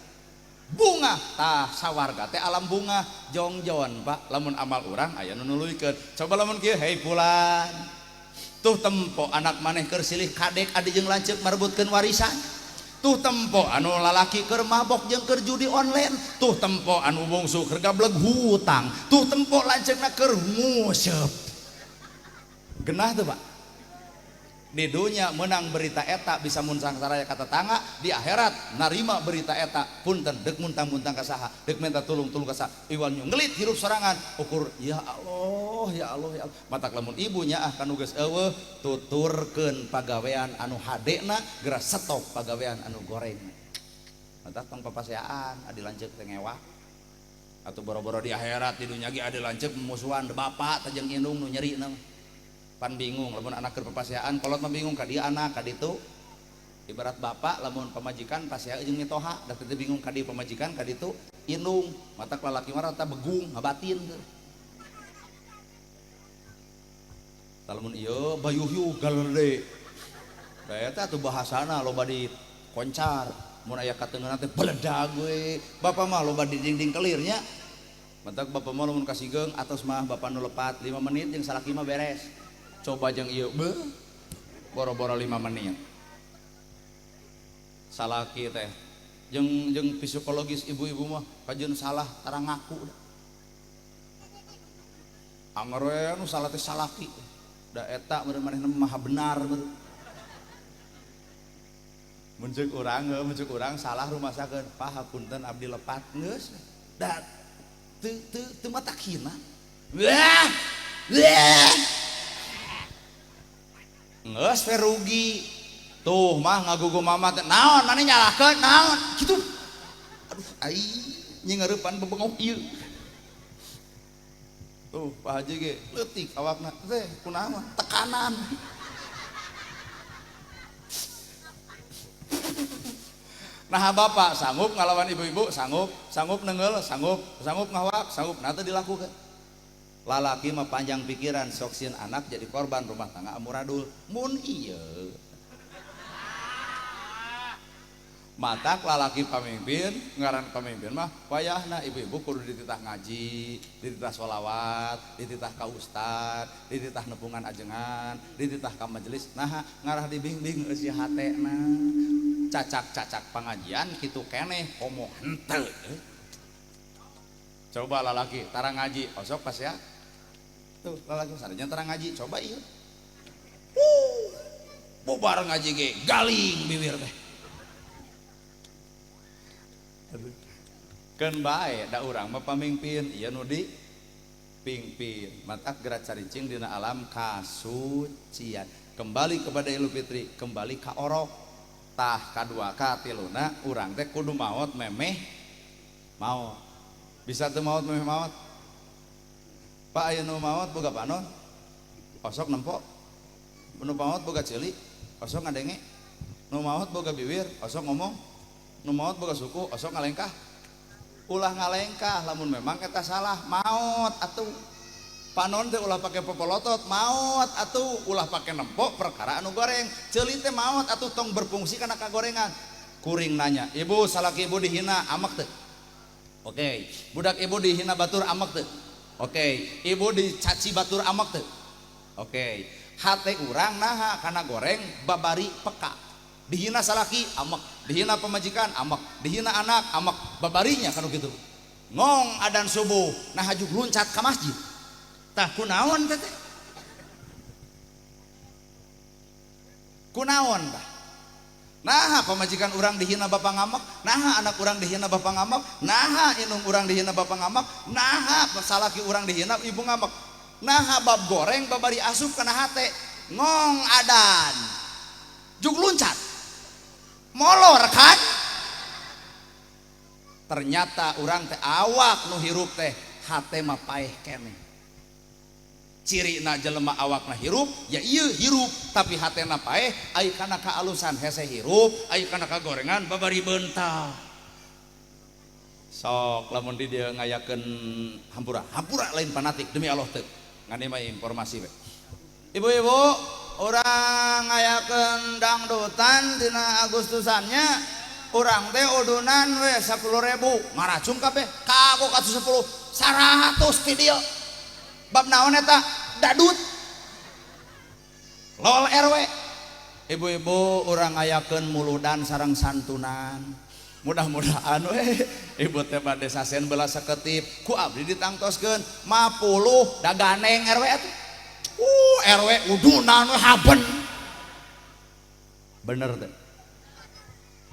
Bunga tah sawarga teh alam bunga jongjon Pak, lamun amal urang aya nu nuluykeun. Coba lamun kieu, hei fulan. Tuh tempo anak maneh keur silih kadek adi jeung lanceuk marebutkeun warisan. Tuh tempo anu lalaki keur mabok jeung keur judi online. Tuh tempo anu bungsu keur gableg hutang. Tuh tempo lanceukna keur nguseup. Genah tuh Pak. Di dunia menang berita eta bisa munsang saraya ka tetangga, di akhirat narima berita eta punten deuk muntang-muntang ka saha, deuk minta tulung-tulung ka saha, iwal ngelit hirup sorangan ukur ya Allah ya Allah ya Allah. Matak lamun ibu nyaah ka nu geus eueuh tuturkeun pagawean anu hadena geura stop pagawean anu goreng. Matak tong papaseaan adi lanceuk teh ngewa atau boro-boro di akhirat di dunia ge adi lanceuk musuhan bapak teh jeung indung nu nyerina. Pan bingung lamun anak keur papaseaan kolot mah bingung ka dieu anak ka ditu. Ibarat bapak lamun pamajikan pasea jeung mitoha da teh bingung ka dieu pamajikan ka ditu indung. Matak lalaki mah rata begung ngabatin teh. Tah lamun ieu bayuhyuh galede. Da eta atuh bahasana loba di koncar. Mun aya kateungeunna teh beledag we. Bapak mah loba di dinding kelirnya. Matak bapak mah lamun kasigeung atos mah bapak nu lepat 5 menit jeung salaki mah beres. Coba jeung ieu beuh boro-boro 5 menit. Salaki teh jeung jeung psikologis ibu-ibu mah kajeun salah tara ngaku. Anger we nu salah teh salaki. Da eta meureun manehna maha benar meureun. Mun ceuk urang heuh, mun ceuk urang salah rumasakeun, Pak hapunten abdi lepat geus. Da teu teu teu matak hina. Wah! Wah! Geus we rugi. Tuh mah ngagugu mama teh naon maneh nyalahkeun naon kitu. Aduh ai nyingareupan bebengok ieu. Tuh Pak Haji ge leutik awakna teh kunaon tekanan. Nah bapak sanggup ngalawan ibu-ibu sanggup, sanggup nengeul, sanggup, sanggup ngawak, sanggup. Nah teu dilakukeun. Lalaki mah panjang pikiran sok sieun anak jadi korban rumah tangga amuradul. Mun ieu matak lalaki pamimpin, ngaran pamimpin mah wayahna ibu-ibu kudu dititah ngaji, dititah sholawat, dititah ka ustad, dititah nepungan ajengan, dititah ka majelis. Nah ngarah dibimbing eusi hatena. Cacak-cacak pengajian kitu keneh komo henteu. Coba lalaki tara ngaji, osok pas ya. Tuh lalaki sareng tara ngaji, coba ieu. Bubar ngaji ge galing bibir teh. Keun bae da urang mah pamimpin, ieu nu di pingpin. Matak geura caricing dina alam kasucian. Kembali kepada Idul Fitri, kembali ka orok. Tah kadua katiluna urang teh kudu maot memeh maot. Bisa teu maot memeh maot? Pak aya nu maot boga panon? Osok nempo. Nu maot boga ceuli, osok ngadenge. Nu maot boga bibir, osok ngomong. Nu maot boga suku, osok ngalengkah. Ulah ngalengkah lamun memang eta salah, maot atuh. Panon teh ulah pake popolotot, maot atuh. Ulah pake nempo perkara anu goreng. Ceuli teh maot atuh tong berfungsi kana kagorengan. Kuring nanya, ibu salaki ibu dihina amek teu? Oke. Budak ibu dihina batur amek teu? Oke. Ibu dicaci batur amek teu? Oke. Hate urang naha kana goreng babari peka. Dihina salaki amek, dihina pamajikan amek, dihina anak amek, babarinya kanu kitu. Ngong adan subuh naha juk luncat ka masjid. Tah kunaon teh? Kunaon tah? Naha pamajikan urang dihina bapak ngamek, naha anak urang dihina bapak ngamek, naha indung urang dihina bapak ngamek, naha salaki urang dihina ibu ngamek. Naha bab goreng babari asup kana hate, ngong adan. Juk luncat. Molor kan? Ternyata urang teh awak nu hirup teh hate mah paeh keneh. Cirina jelema awakna hirup, ya ieu hirup, tapi hatena paeh, ai kana kaalusan hese hirup, ai kana kagorengan babari beunta. Sok lamun di dieu ngayakeun hampura, hampura lain fanatik demi Allah teu. Ngan ieu mah informasi we. Ibu-ibu, urang ngayakeun dangdutan dina Agustusannya. Urang teh udunan we 10.000 ngaracung kabeh kago ka 10 100 ti dieu. Bab naon eta? Dadut. Lol RW. Ibu-ibu urang ngayakeun muludan sareng santunan. Mudah-mudahan we ibu teh bade sasen belas saketip ku abdi ditangtoskeun 50 daganeng RW atuh. RW udunan we haben. Bener teh.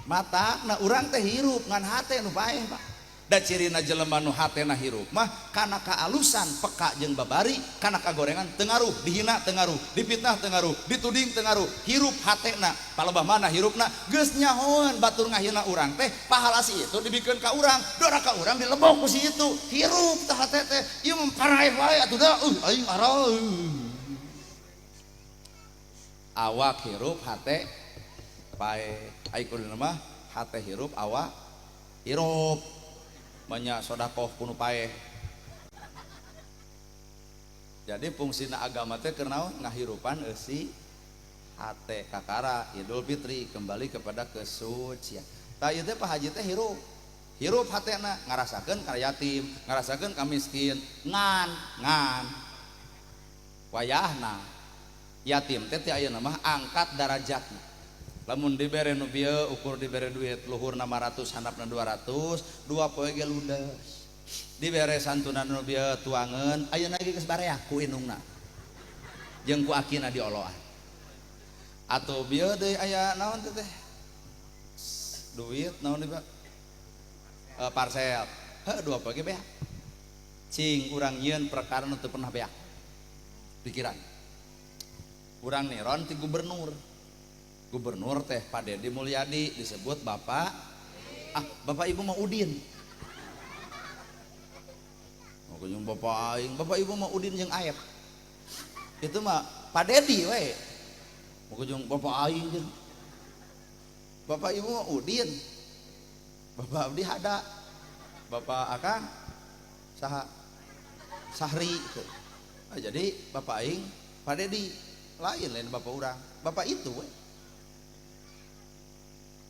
Matakna urang teh hirup ngan hate nu paeh Pak. Da cirina jelema nu hatena hirup mah kana kaalusan peka jeung babari, kana kagorengan teu ngaruh, dihina teu ngaruh, dipitnah teu ngaruh, dituding teu ngaruh, hirup hatena. Palebah mana hirupna geus nyahoeun batur ngahina urang teh pahala si itu dibikeun ka urang, dora ka urang dilebok ku si itu. Hirup tah hate teh ieu mah paraeh wae atuh da aing arah. Awak hirup hate paeh. Ai kuduna mah hate hirup awak hirup. Banyak sodakoh kuno paeh. Jadi fungsina agama teh keur naon? Ngahirupan eusi hate kakara Idul Fitri kembali kepada kesucian. Tah ieu teh Pak Haji teh hirup. Hirup hatena ngarasakeun ka yatim, ngarasakeun ka miskin, ngan ngan. Wayahna yatim teh ti ayeuna mah angkat darajatna. Lamun dibere nu bieu ukur dibere duit luhurna 500 handapna 200 dua poe ge ludes. Dibere santunan nu bieu tuangeun ayeuna ge geus bareak ku indungna jeung ku akina dioloan. Atuh bieu deui aya naon teh teh? Duit naon deui Pak? Parcel. Heuh dua poe ge beak. Cing urang nyieun perkara nu teu pernah beak. Pikiran. Urang niron ti gubernur. Gubernur teh Pak Dedi Mulyadi disebut Bapak Bapak Ibu mah Udin. Oh, jeung Bapak aing, Bapak Ibu mah Udin jeung Aep. Itu mah Pak Dedi we. Mau jeung Bapak aing jeung Bapak Ibu mah Udin. Bapak abdi hada. Bapak akang saha? Sahri. Nah, jadi Bapak aing Pak Dedi lain lain bapak urang. Bapak itu we.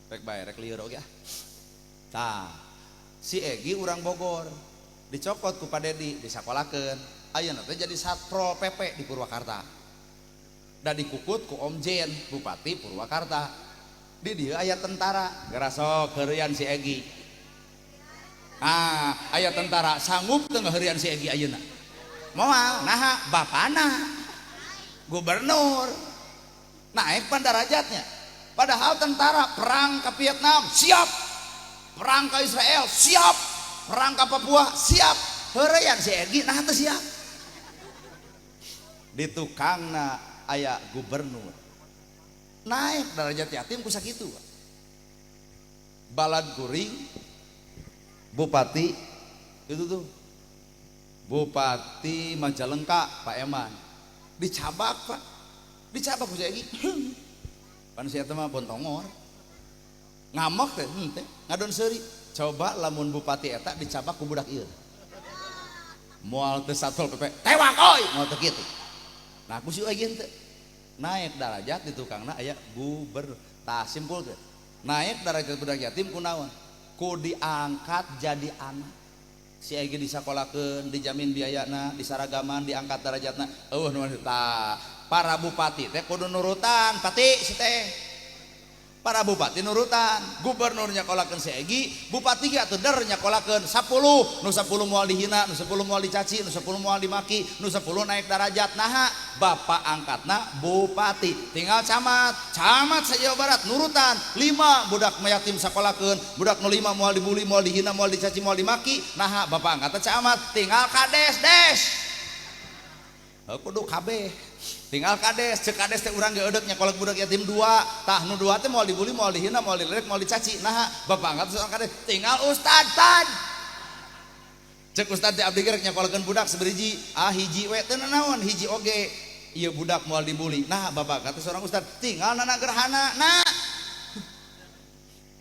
Rek bae rek lieur oge ah. Tah, si Egi urang Bogor dicokot ku Pak Dedi disakolakeun. Ayeuna teh jadi Satpol PP di Purwakarta. Da dikukut ku Om Jen, Bupati Purwakarta. Di dieu aya tentara, gerasok heureuyan si Egi. Ah, aya tentara sanggup teu ngaheureuyan si Egi ayeuna. Moal, naha bapana gubernur. Naik pan darajatnya. Padahal tentara perang ke Vietnam siap, perang ke Israel siap, perang ke Papua siap. Heureuyan si Egi nah teu siap. Di tukangna aya gubernur. Naik derajat yatim ku sakitu. Balad kuring bupati itu tuh. Bupati Majalengka Pak Eman dicabak Pak. Dicabak ku si Egi. Pan si eta mah bontongor. Ngamok teh henteu, ngadon seuri. Coba lamun bupati eta dicabak ku budak ieu. Moal teu Satpol PP, tewak oi, moal teu kitu. Nah ku si Egi henteu. Naik darajat di tukangna aya gubernur. Tah simpulkeun. Naik darajat budak yatim ku naon? Ku diangkat jadi anak. Si Egi disakolakeun, dijamin biayana, disaragaman, diangkat darajatna. Eueuh nu tah. Para bupati teh kudu nurutan, pati si teh. Para bupati nurutan, gubernur nyakolakeun si Egi, bupati ge atuh der nyakolakeun 10, nu 10 moal dihina, nu 10 moal dicaci, nu 10 moal dimaki, nu 10 naik darajat. Naha bapak angkatna bupati. Tinggal camat, camat sa-Jawa Barat nurutan 5 budak yatim sakolakeun, budak nu 5 moal dibully, moal dihina, moal dicaci, moal dimaki. Naha bapak angkatna camat, tinggal kades des. Kudu kabeh. Tinggal kades, cek kades teh urang ge eudek nyakolak budak yatim 2, tah nu 2 teh moal dibully, moal dihina, moal diledek, moal dicaci. Naha bapak angkat seorang kades, tinggal ustad tad. Cek ustad teh abdi ge rek nyakolakeun budak seberiji, ah hiji we teu nanaon, hiji oge. Ieu budak moal dibully. Nah bapak angkat seorang ustad, tinggal nana gerhana. Nah.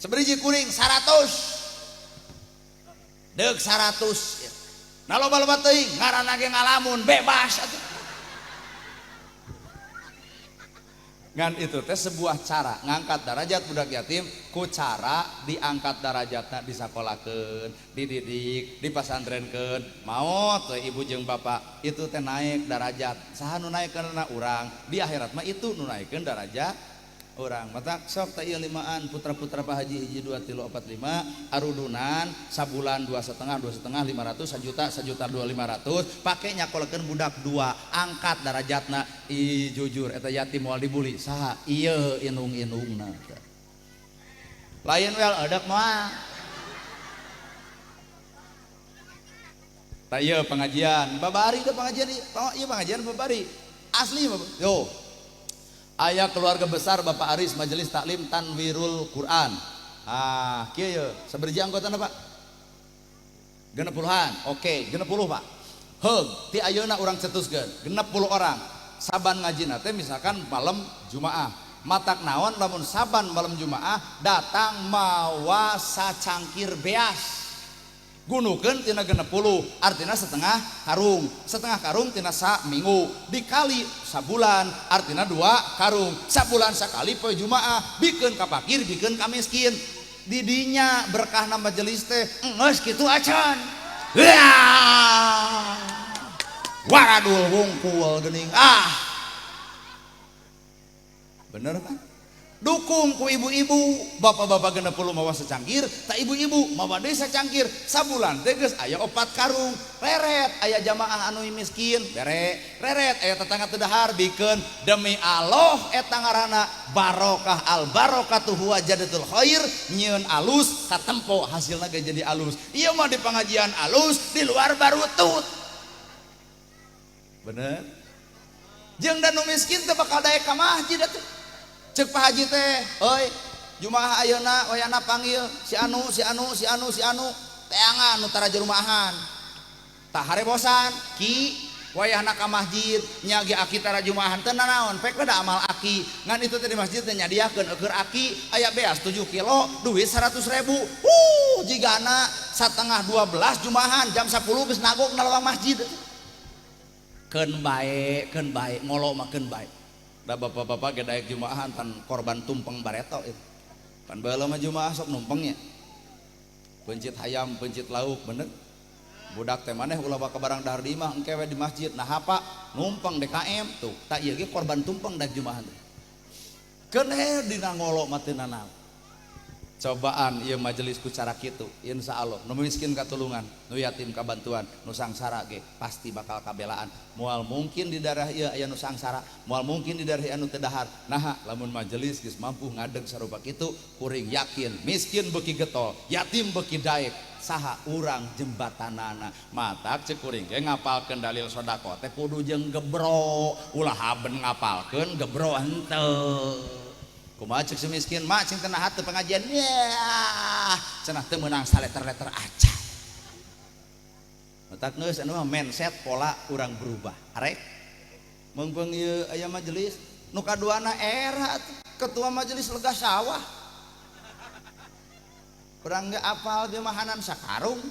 Seberiji kuring 100. Deuk 100. Nah loba-loba teuing ngaranna ge ngalamun bebas atuh. Ngan itu teh sebuah cara ngangkat darajat budak yatim ku cara diangkat darajatna, disakolahkeun, dididik, dipasantrenkeun. Maot teh ibu jeung bapak itu teh naik darajat. Saha nu naikkeun? Urang. Di akhirat mah itu nu naikkeun darajat urang. Matak sok teh ieu limaan putra-putra Pak Haji, hiji, dua, tilu, opat, lima, arudunan sabulan 2,5, 2,5, 500, 1 juta, 1,25 juta, pake nyakolakeun budak dua, angkat darajatna. Ih, jujur, eta yatim moal dibuli. Saha ieu indung-indungna lain wel edek moal. Tah, ieu pengajian babari teh, pengajian ieu, pengajian babari asli. Yo, aya keluarga besar Bapak Aris, Majelis Taklim Tanwirul Quran. Ah, kieu ye, saberji anggotana, Pak? 60-an. Oke, 60, Pak. Heug, ti ayeuna urang cetuskeun 60 orang. Saban ngajina teh misalkan malam Jumaah. Matak naon, lamun saban malam Jumaah datang mawa sacangkir beas, gunukeun tina 60, artinya setengah karung. Setengah karung tina sa minggu dikali sabulan, artinya 2 karung. Sabulan sekali poe Jumaah bikeun ka fakir, bikeun ka miskin. Didinya berkah na majelis teh. Geus kitu acan. Wah, waradul wungkul geuning. Ah, bener kan? Dukung ku ibu-ibu, bapak-bapak 60 mawa secangkir, tak ibu-ibu mawa deui secangkir. Sabulan teh geus aya 4 karung. Reret aya jamaah anu miskin, bere. Reret aya tetangga teu dahar, bikeun. Demi Allah, eta ngaranna barokah. Al barokatu huwa jadatul khair. Nyieun alus katempo, hasilna ge jadi alus. Ieu mah di pengajian alus, di luar baru tut. Bener jeung dan nu miskin teh bakal daek ka masjid atuh. Cek Pak Haji teh, "Euy, Jumaah ayeuna wayana panggil si anu, si anu, si anu, si anu, teangan nu tara rumahan." Tah, harebosan ki wayahna ka masjid nya ge aki tara jumahan teu nanaon, pek da amal aki. Ngan itu teh di masjid teh nyadiakeun eueur aki aya beas 7 kilo, duit 100 ribu. Jigana 11.30 jumahan, jam 10 geus nagok na lawang masjid. Keun bae, keun bae, ngolo mah keun bae. Da bapak-bapak ge daek jumaahan pan korban tumpeng bareto itu. Pan baheula mah jumaah sok numpengnya, pencit hayam, pencit lauk, bener. Budak teh maneh ulah baka barang dahar di imah, engke we di masjid. Nah, apa numpeng DKM tuh. Tak, ieu ge korban tumpeng daek jumaahan teh. Keun dina ngolo mah teu nanaon. Cobaan ieu majelis ku cara kitu, insya Allah nu miskin katulungan, nu yatim kabantuan, nu sangsara ge pasti bakal kabelaan. Moal mungkin di daerah ieu aya nu sangsara, moal mungkin di daerah anu teu dahar. Nah, lamun majelis geus mampu ngadeg sarupa kitu, kuring yakin miskin beuki getol, yatim beuki daek. Saha urang jembatanana? Matak cek kuring ge, ngapalkeun dalil sedekah teh kudu jeung gebro, ulah haben ngapalkeun, gebro henteu. Kumaha cek si miskin, "Mak, cing teh naha teu pengajian?" "Ya, cenah teu meunang saleter-leter acan." Matak geus anu mah mindset pola urang berubah. Arek meungpeung ieu aya majelis nu kaduana, era ketua majelis lega sawah. Urang ge apal dia mahanan sakarung.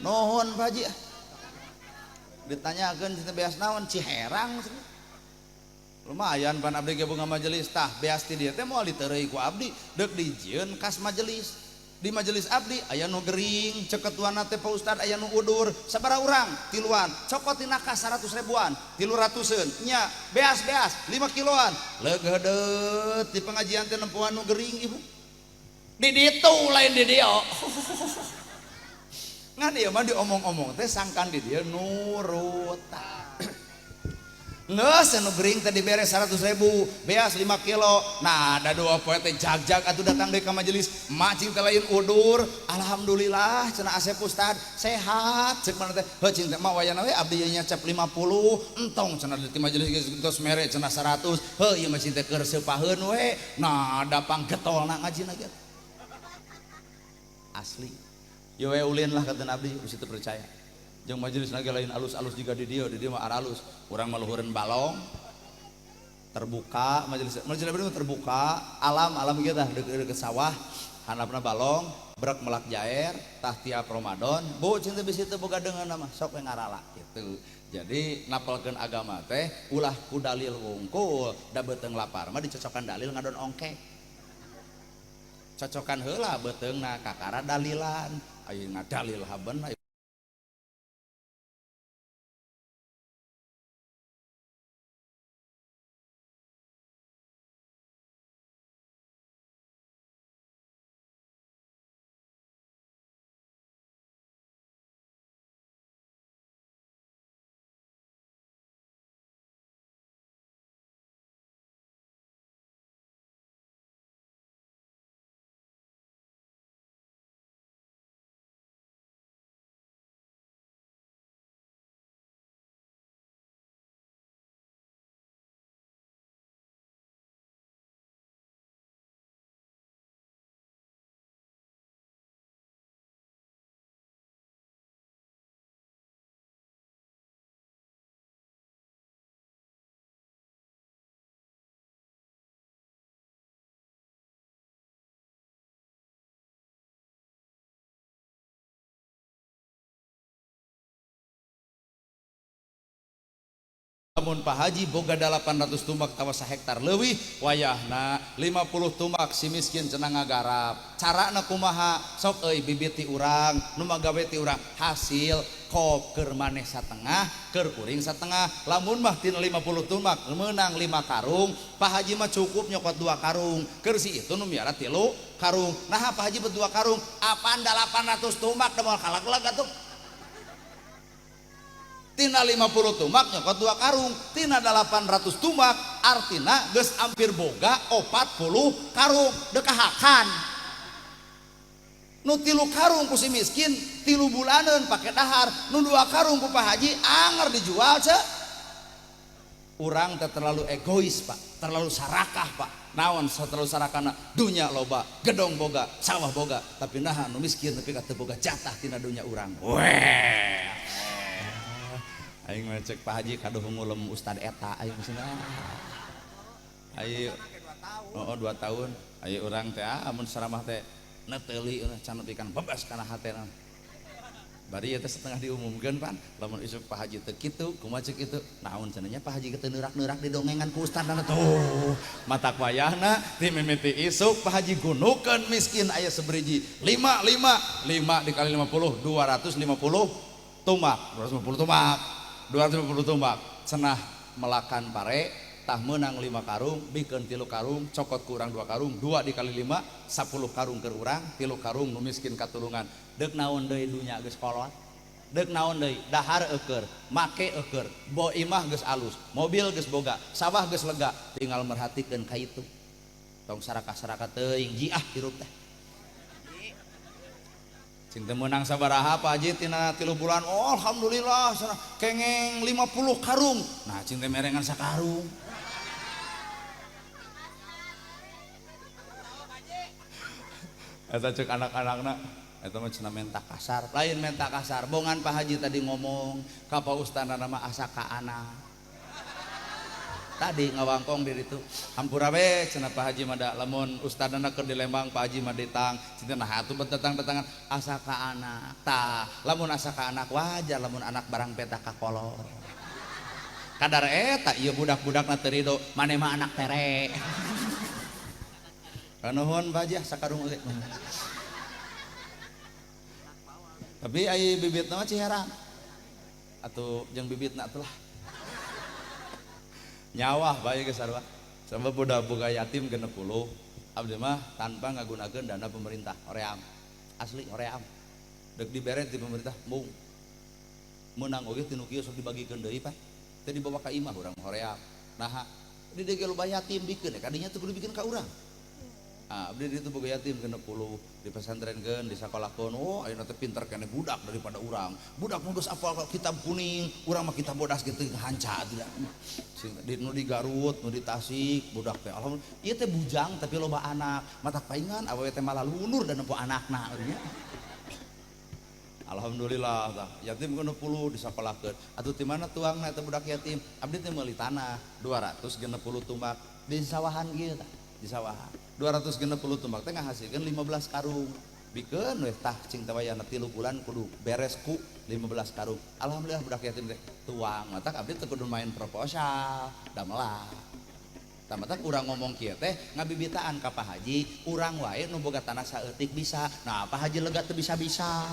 Nuhun, Pak Haji. Ditanyakeun teh beas naon? Ciherang. Lumayan pan abdi ge bunga majelis. Tah, beas ti dieu teh moal diteureuy ku abdi, deuk dijieun kas majelis. Di majelis abdi aya nu gering, cek ketuana teh, "Pak Ustad, aya nu udur." Sabaraha urang? Tiluan. Cokot tina kas 100 ribuan, 300-eun nya, beas-beas 5 kiloan. Leugeudeut di pengajian teh nempoan nu gering, ibu di ditu, lain di dieu. Ngan ieu mah diomong-omong teh sangkan di dieu nurutan. Nges, anu gering tadi beres 100 ribu, beas 5 kilo. Nah, ada 2 poe teh jag-jag atuh datang deui ka majelis. "Mak, cing teh lain udur." "Alhamdulillah," cenah, "Asep Ustad sehat." Cek mana teh, "Heuh, cing teh mah wayana we abdi nya cap 50 entong," cenah, "di majelis geus tos mere cenah 100. Heuh, ieu mah cing teh keur seupaheun we." Nah, da panggetolna ngajina ge asli. Ieu we ulin lah kata abdi, geus teu percaya. Jeung majelis lagi lain alus-alus juga di dieu, di dieu mah alus, urang mah luhureun balong terbuka. Majelis majelis abdi mah terbuka, alam alam kita deket, deket sawah, handapna balong. Brek melak jair tah tiap Ramadan bu cinta bisi teu boga deungeun mah sok we ngarala gitu. Jadi napalkeun agama teh ulah ku dalil wungkul, da beuteung lapar mah dicocokan dalil ngadon ongkek. Cocokan heula beuteungna kakara dalilan, aya ngadalil haben. Lamun Pak Haji boga 800 tumbak tawa sahektar leuwih wayahna 50 tumbak si miskin cenah ngagarap. Carana kumaha? Sok euy bibit ti urang, nu magawe ti urang, hasil kop keur maneh satengah, keur kuring satengah. Lamun mah tina 50 tumbak meunang 5 karung, Pak Haji mah cukup nyokot 2 karung. Keur si itu nu miara 3 karung. Nah Pak Haji bet 2 karung, apaan 800 tumbak da moal kalak-lak atuh. Tina 50 tumbak nyokot 2 karung, tina 800 tumbak artina geus hampir boga 40 karung dekahakan. Nu 3 karung ku si miskin 3 bulaneun pake dahar, nu 2 karung ku Pak Haji anger dijual ce. Urang teh terlalu egois Pak, terlalu sarakah Pak. Naon terlalu sarakana? Dunya loba, gedong boga, sawah boga, tapi naha nu miskin nepi ka teu boga jatah tina dunya urang. Weh. Aing mah cek Pak Haji kaduh ngulem ustad eta aing cenah. Ayo oh 2 tahun. Ayo urang teh amun saramah teh neteuli can nepi kan bebas kana hatena. Bari ieu teh setengah diumumkeun pan, lamun isuk Pak Haji teu kitu, kumaha cek itu? Naon cenah nya Pak Haji teu neurak-neurak didongengan ku ustadna tuh. Matak wayahna ti mimiti isuk Pak Haji gunukeun miskin aya seberiji 5 5 5 dikali 50 250 tumbak, 250 tumbak. 250 tumbak cenah melakan pare tah meunang 5 karung bikeun 3 karung cokot ku urang 2 karung 2 dikali 5 10 karung keur urang 3 karung nu miskin katulungan. Deuk naon deui dunya geus kolot, deuk naon deui dahar eueur, make eueur, bo imah geus alus, mobil geus boga, sawah geus lega, tinggal merhatikeun ka itu. Tong sarakah-sarakah teuing jiah hirup teh. Cing teu meunang sabaraha Pak Haji tina 3 bulan. Oh alhamdulillah cenah kengeng 50 karung. Nah cing teh merengan sakarung. Eta cek anak-anakna eta mah cenah menta kasar. Lain menta kasar, bongan Pak Haji tadi ngomong ka Pak Ustadna mah asa ka anak. Tadi ngawangkong di ditu. Hampura we cenah Pak Haji mah da lamun ustadna keur di Lembang Pak Haji mah ditang. Cenah nah atuh betetang-tetangan asa ka anak. Tah, lamun asa ka anak wajar lamun anak barang peta ka kolor. Kadar eta ieu budak-budakna teu rido, maneh mah anak tere. Nuhun Pak Haji sakarung oge. Tapi ai bibitna mah ciherang. Atuh jeung bibitna atuh lah. Nyawah bae geus sarua. Sabab budak boga yatim 60, abdi mah tanpa ngagunakeun dana pemerintah, hoream. Asli hoream. Deuk dibere ti pemerintah mung. Meunang oge ti nu kieu sok dibagikeun deui Pak. Teu dibawa ka imah urang hoream. Naha di dieu ge loba yatim bikeun kadinya teu kudu bikeun ka urang. Ah, abdi di ditu boga yatim 60 dipesantrenkeun, disakolahkeun. Oh, ayeuna teh pinter keneh budak daripada urang. Budak mah geus apal kitab kuning, urang mah kitab bodas kitu hanca tidak. Di nu di Garut, nu di Tasik, budak teh alhamdulillah. Ieu teh bujang tapi loba anak. Matak paingan awewe teh malah lunur dan nempo anakna nya. Alhamdulillah tah. Yatim 60 disakolahkeun. Atuh ti mana tuangna eta budak yatim? Abdi teh meuli tanah 260 tumbak di sawahan kieu tah, di sawahan. 260 tumbak teh ngahasilkeun 15 karung. Bikeun we tah cing teh wayahna 3 bulan kudu beres ku 15 karung. Alhamdulillah budak yatim teh tuang. Matak abdi teh kudu main proposal, damelah. Tah matak urang ngomong kieu teh ngabibitaan ka Pak Haji, urang wae nu boga tanah saeutik bisa. Nah, Pak Haji lega teu bisa-bisa.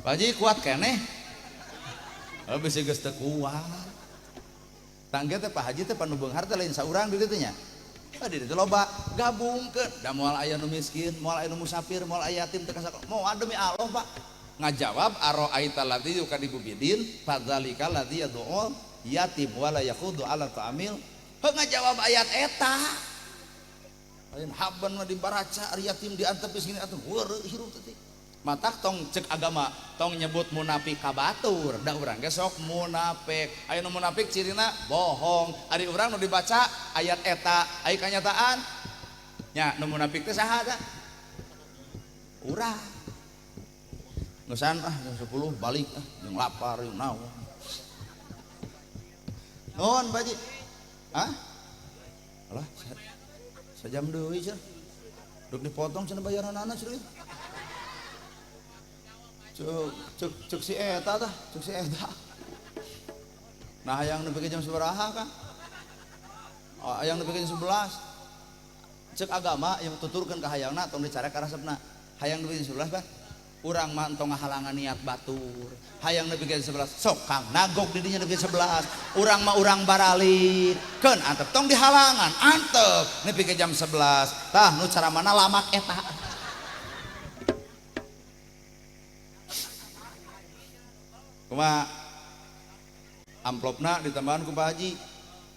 Pak Haji kuat keneh. Oh, bisi geus teu kuat. Tangge teh Pak Haji teh panu beunghar teh lain saurang di ditu nya. Ah, di ditu loba gabungkeun da moal aya nu miskin, moal aya nu musafir, moal aya yatim teu kasakola. Moal demi Allah, Pak. Ngajawab araaita ladzi yukadibu bidin fadzalika ladzi yad'u yatim wala yakhudu ala ta'amil. Heuh ngajawab ayat eta. Lain haban mah dibaraca ari yatim diantep geus gini atuh heureut hirup teh. Matak tong cek agama tong nyebut munafik ka batur da urang ge sok munafik. Aya nu munafik cirina bohong. Ari urang nu dibaca ayat eta aya kanyataan nya nu munafik teh saha tah? Urang. Ngeusan ah jam 10 balik ah jeung lapar jeung naon. Nuhun Pak Haji. Hah? Alah sajam deui cenah. Duk dipotong cenah bayaranana cenah. Cek cek si eta tah, cek si eta. Nah hayang nepi ka jam sabaraha Kang? Oh, hayang nepi ka jam 11. Cek agama yang tuturkeun ka hayangna tong dicarek ka resepna. Hayang nepi ka jam 11 Pak. Urang mah entong ngahalangan niat batur. Hayang nepi ka jam 11 sok Kang nagok di dinya nepi ka 11. Urang mah urang baralik. Keun antep tong dihalangan, antep nepi ka jam 11. Tah nu cara mana lamak eta. Kumaha amplopna ditambahan ku Pak Haji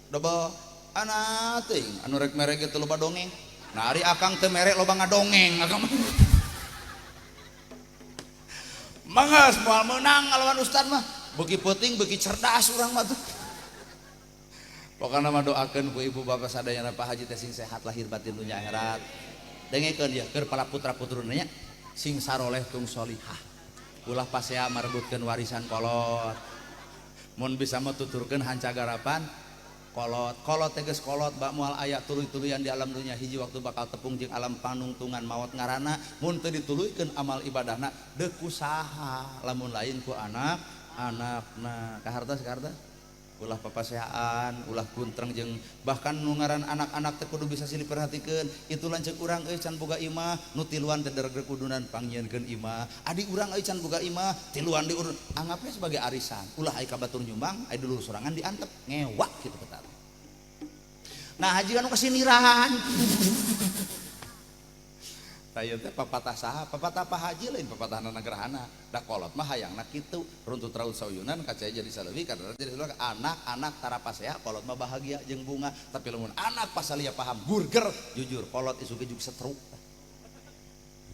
double ana teuing anu rek mere ge teu loba dongeng. Nah ari akang teu mere loba ngadongeng akang mah. Mangas moal meunang ngalawan ustad mah. Beuki peuting beuki cerdas urang mah tuh. Pokona mah doakeun ku ibu bapak sadayana Pak Haji teh sing sehat lahir batin dunya akhirat. Dengekeun ieu keur para putra-putruna nya sing saroleh tung solihah. Ulah pasea marebutkeun warisan kolot. Mun bisa mah tuturkeun hancagarapan kolot. Kolot teh geus kolot bak moal aya tuluy-tuluyan di alam dunya hiji waktu bakal tepung jeung alam panungtungan maot ngaranna mun teu dituluykeun amal ibadahna deuk ku saha lamun lain ku anak anakna. Kahartos kahartos ulah papaseaan, ulah kuntreng jeung bahkan nu ngaran anak-anak teh kudu bisa silih perhatikeun. Itu lanceuk urang euy can boga imah, nu tiluan teh dereg kudunan pangnyieunkeun imah. Adi urang euy can boga imah, tiluan diurun. Anggapnya sebagai arisan. Ulah ai ka batur nyumbang, ai dulur sorangan diantep, ngewak kitu petar. Nah haji anu kesiniran. Tah ieu teh papatah saha? Papatah Pak Haji lain papatahna nagrahana. Da kolot mah hayangna kitu, runtut raut sauyunan kacaya jadi saleuwi kadar jadi saleuwi anak-anak tara pasea kolot mah bahagia jeung bunga. Tapi lamun anak pasalia paham gurger jujur kolot isuk ge juk setruk.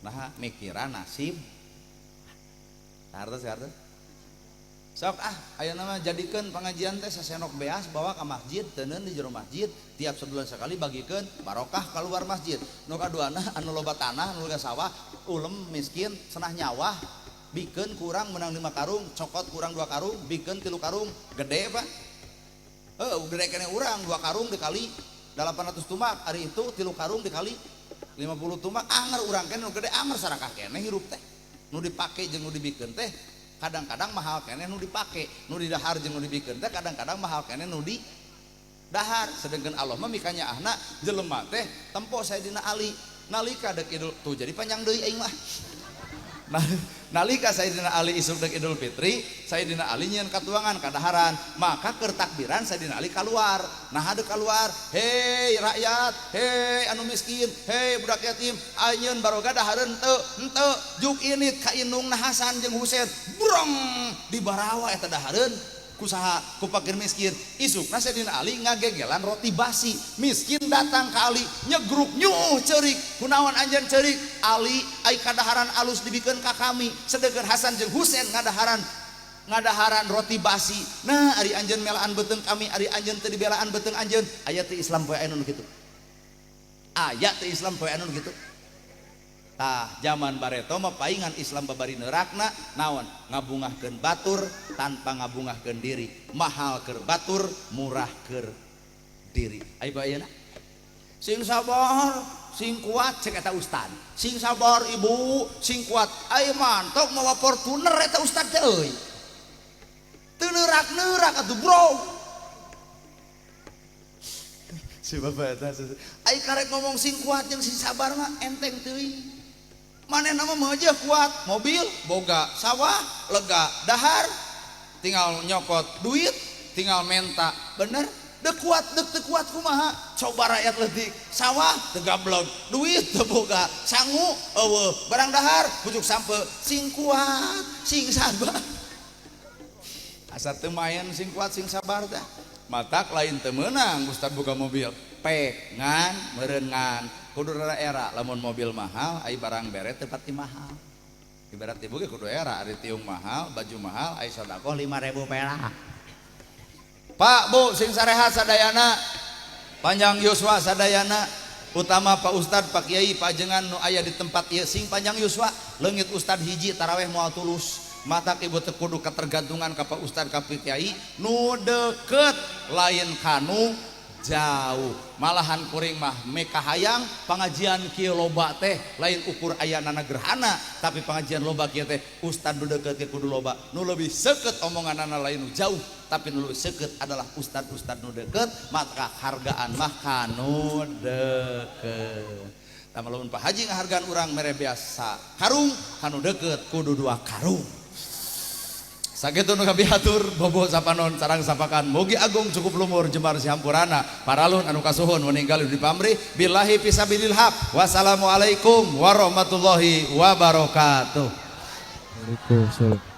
Nah mikiran nasib. Hartos hartos. Sok ah ayeuna mah jadikeun pengajian teh sasenok beas bawa ka masjid teuneun di jero masjid tiap sebulan sekali bagikeun barokah keluar masjid. Nu kaduana anu loba tanah nu loba sawah ulem miskin senah nyawah bikeun kurang menang 5 karung cokot kurang 2 karung bikeun 3 karung gede Pak. Heuh gede keneh urang 2 karung dikali 800 tumak ari itu 3 karung dikali 50 tumak anger urang keneh nu gede anger sarakah keneh hirup teh. Nu dipake jeung nu dibikeun teh kadang-kadang mahal keneh nu dipake, nu didahar jeung nu dibikeun teh kadang-kadang mahal keneh nu didahar. Sedengkeun Allah mah mikanya ahna jelema teh tempo Sayyidina Ali nalika deuk Idul tuh jadi panjang deui aing mah. Nah, nalika Sayyidina Ali isuk deuk Idul Fitri, Sayyidina Ali nyieun katuangan kadaharan, maka keur takbiran Sayyidina Ali kaluar. Nah deuk kaluar, hei rakyat, hei anu miskin, hei budak yatim, anjeun baroga dahareun teu, henteu juk ini ka indungna Hasan jeung Husain, brong dibarawa eta dahareun kusaha ku fakir miskin. Isukna Sayyidina Ali ngagegelan roti basi, miskin datang ka Ali nyegruk nyuh ceurik, kunaon anjeun ceurik? Ali ai kadaharan alus dibikeun ka kami, sedengkeun Hasan jeung Husain ngadaharan roti basi. Nah ari anjeun melaan beuteung kami, ari anjeun teu dibelaan beuteung anjeun. Aya teu Islam poe anu kitu. Aya teu Islam poe anu kitu. Tah zaman bareto mah paingan Islam babari neurakna naon ngabungahkeun batur tanpa ngabungahkeun diri, mahal keur batur murah keur diri. Ayo bae ayeuna sing sabar, Sing kuat cek eta ustad. Sing sabar, Ibu, sing kuat. Ayo mantok mawa Fortuner eta ustad teh euy. Teu neurak-neurak atuh, bro. Si bapak eta ai karek ngomong sing kuat jeung sing sabar mah enteng teuing. Manehna mah aja kuat, mobil boga, sawah lega, dahar tinggal nyokot, duit tinggal menta. Bener? Dek kuat dek teu kuat kumaha? Coba rakyat leutik, sawah teu gablog, duit teu boga, sangu eueuh, barang dahar pucuk sampe. Sing kuat, sing sabar. Asa teu main sing kuat sing sabar teh. Matak lain teu meunang ustad buka mobil. Pek ngan meureun ngan kudu rada era lamun mobil mahal ai barang bere teu pati mahal. Ibarat ibu ge kudu era ari tiung mahal, baju mahal, ai sedekah 5000 perak. Pak, Bu, sing sarehat sadayana, panjang yuswa sadayana, utama Pak Ustad, Pak Kiai, Pak Jengan nu aya di tempat ieu sing panjang yuswa. Leungit ustad hiji taraweh moal tulus. Matak ibu teu kudu ketergantungan ka Pak Ustad, ka Pak Kiai nu deket, lain kanu jauh. Malahan kuring mah meka hayang pengajian kieu loba teh lain ukur ayanana gerhana, tapi pengajian loba kieu teh ustad nu deket ge kudu loba. Nu leuwih seukeut omonganana lain nu jauh, tapi nu leuwih seukeut adalah ustad-ustad nu deket. Maka hargaan mah kanu deket. Tah, lamun Pak Haji ngahargaan urang mere biasa karung, kanu deket kudu dua karung. Sakitu nu kapihatur, bobo sapanon sarang sapakan, mugi agung cukup lumur jembar sihampurana paralun anu kasuhun meninggal di pamrih billahi fisabilil haq. Wassalamualaikum warahmatullahi wabarakatuh. Waalaikumsalam.